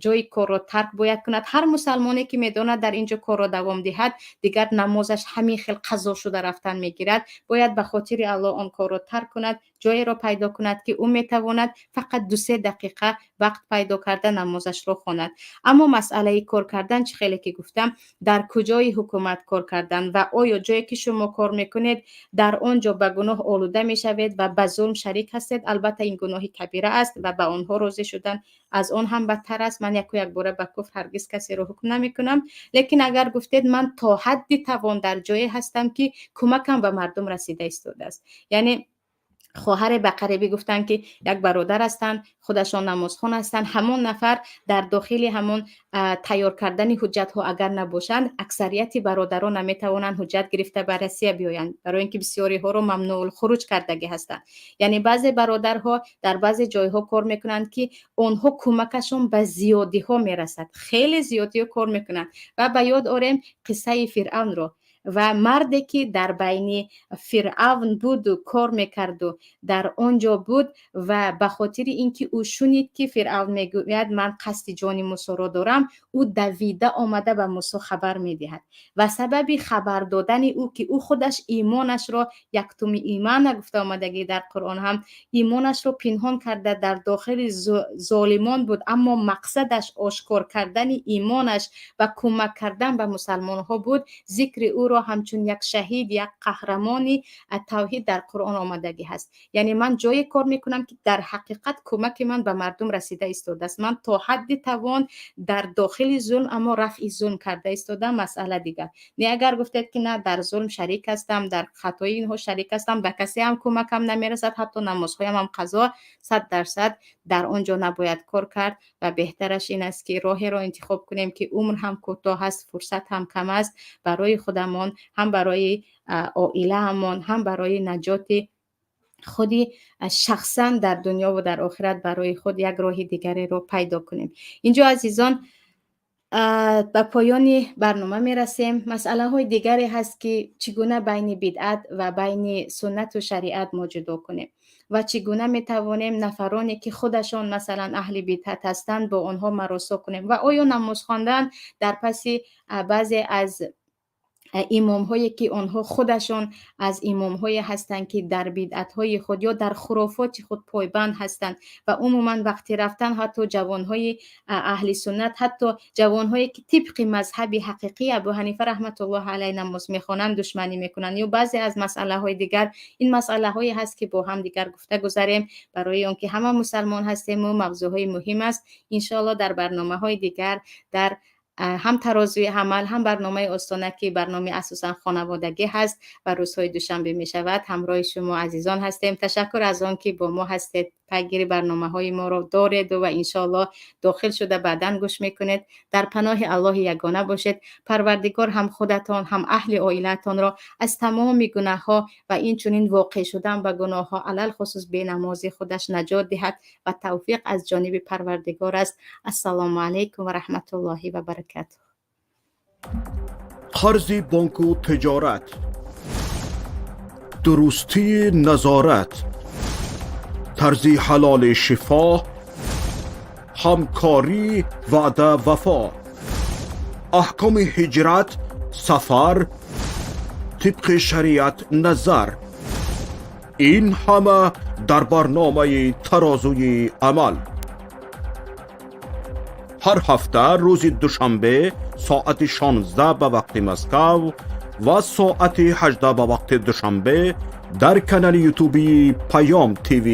Ҷои корро тарк бояд кунад. Ҳар мусалмоне, ки медонад, дар ин ҷо корро давом диҳад, дигар намозаш ҳамин хел қазо шуда рафтан мегирад, бояд ба хотири Аллоҳ он корро тарк кунад, ҷоеро пайдо кунад, ки ӯ метавонад фақат 2-се дақиқа вақт пайдо карда намозашро хонад. Аммо масъалаи кор кардан, чӣ хеле ки гуфтам, дар куҷои ҳукумат кор кардан ва оё ҷое, ки шумо кор мекунед, дар он ҷо ба гуноҳ олуда мешавед ва ба зулм шарик ҳастед, албатта, ин гуноҳи кабира аст ва ба онҳо розӣ шудан аз он ҳам бадтар аст. Ман яку якбора ба куфр ҳаргиз касеро ҳукм намекунам. Лекин агар гуфтед, ман то ҳадди тавон дар ҷое ҳастам, ки кӯмакам ба мардум расида истодааст, яъне хоҳаре ба қарибӣ гуфтанд, ки як бародар ҳастанд, худашон намозхон ҳастанд, ҳамон нафар дар дохили ҳамон тайёр кардани ҳуҷҷатҳо агар набошанд, аксарияти бародарон наметавонанд ҳуҷҷат гирифта ба Россия биёянд, барои ин ки бисёриҳоро мамнуъулхуруҷ кардагӣ ҳастанд. Яъне баъзе бародарҳо дар баъзе ҷойҳо кор мекунанд, ки онҳо кӯмакашон ба зиёдиҳо мерасад, хеле зиёдиҳо кор мекунанд. Ва ба ёд орем қиссаи Фиръавнро ва марде, ки дар байни Фиръавн буду кор мекарду дар он ҷо буд ва ба хотири ин ки ӯ шунид, ки Фиръавн мегӯяд, ман қасди ҷони Мусоро дорам, ӯ давида омада ба Мусо хабар медиҳад. Ва сабаби хабар додани ӯ, ки ӯ худаш имонашро яктуми имана гуфта омадагӣ дар Қуръон ҳам, имонашро пинҳон карда дар дохили золимон буд, аммо мақсадаш ошкор кардани имонаш ва кӯмак кардан ба мусалмонҳо буд. Зикри ӯро ҳамчун як шаҳид, як қаҳрамони тавҳид дар Қуръон омадагӣ ҳаст. Яъне ман ҷое кор мекунам, ки дар ҳақиқат кӯмаки ман ба мардум расида истодааст, ман то ҳадди тавон дар дохили зулм, аммо рафъи зулм карда истодам, масъала дигар не. Агар гуфтед, ки на, дар зулм шарик ҳастам, дар хатои инҳо шарик ҳастам, ба касе ҳам кӯмакам намерасад, ҳатто намозҳоям ҳам қазо, 100% дар он ҷо набояд кор кард. Ва беҳтараш ин аст, ки роҳеро интихоб кунем, ки умр ҳам кӯтоҳ аст, фурсат ҳам кам аст, барои худамон ҳам, барои оилаамон ҳам, барои наҷоти худи шахсан дар дунё ва дар охират барои худ як роҳи дигареро пайдо кунем. Инҷо, азизон, ба поёни барнома мерасем. Масъалаҳои дигаре ҳаст, ки чӣ гуна байни бидъат ва байни суннату шариат мо ҷудо кунем ва чӣ гуна метавонем нафароне, ки худашон, масалан, аҳли бидъат ҳастанд, бо онҳо маросо кунем ва оё намоз хондан дар паси баъзе аз имомҳое, ки онҳо худашон аз имомҳое ҳастанд, ки дар бидъатҳои худ ё дар хурофоти худ пойбанд ҳастанд ва умуман вақти рафтан ҳатто ҷавонҳои аҳли суннат, ҳатто ҷавонҳое, ки тибқи мазҳаби ҳақиқии Абу Ҳанифа раҳматуллоҳи алайҳ намоз мехонанд, душманӣ мекунанд ё баъзе аз масъалаҳои дигар. Ин масъалаҳое ҳаст, ки бо ҳам дигар гуфта гузарем, барои он ки ҳама мусалмон ҳастему мавзӯъҳои муҳим аст. Иншоалло, дар барномаҳои дигар, дар ҳам Тарозуи амал, ҳам барномаи Остона, ки барномаи асосан хонаводагӣ ҳаст ва рӯзҳои душанбе мешавад, ҳамроҳи шумо азизон ҳастем. Ташаккур аз он ки бо мо ҳастед, пайгири барномаҳои моро дореду ва иншоалло дохил шуда баъдан гӯш мекунед. Дар паноҳи Аллоҳи ягона бошед. Парвардигор ҳам худатон, ҳам аҳли оилаатонро аз тамоми гунаҳҳо ва инчунин воқеъ шудан ба гуноҳҳо, алалхусус бенамозӣ, худаш наҷот диҳад ва тавфиқ аз ҷониби Парвардигор аст. Ассалому алайкум ва раҳматуллоҳи ва баракатуҳ. Қарзи бонку тиҷорат, дурустии назорат, тарзи ҳалоли шифо, ҳамкорӣ, ваъда, вафо, аҳкоми ҳиҷрат, сафар, тибқи шариат назар, ин ҳама дар барномаи Тарозуи амал. Ҳар ҳафта рӯзи душанбе соати 16 ба вақти Москав ва соати 18 ба вақти Душанбе дар канали ютубии Паём ТВ.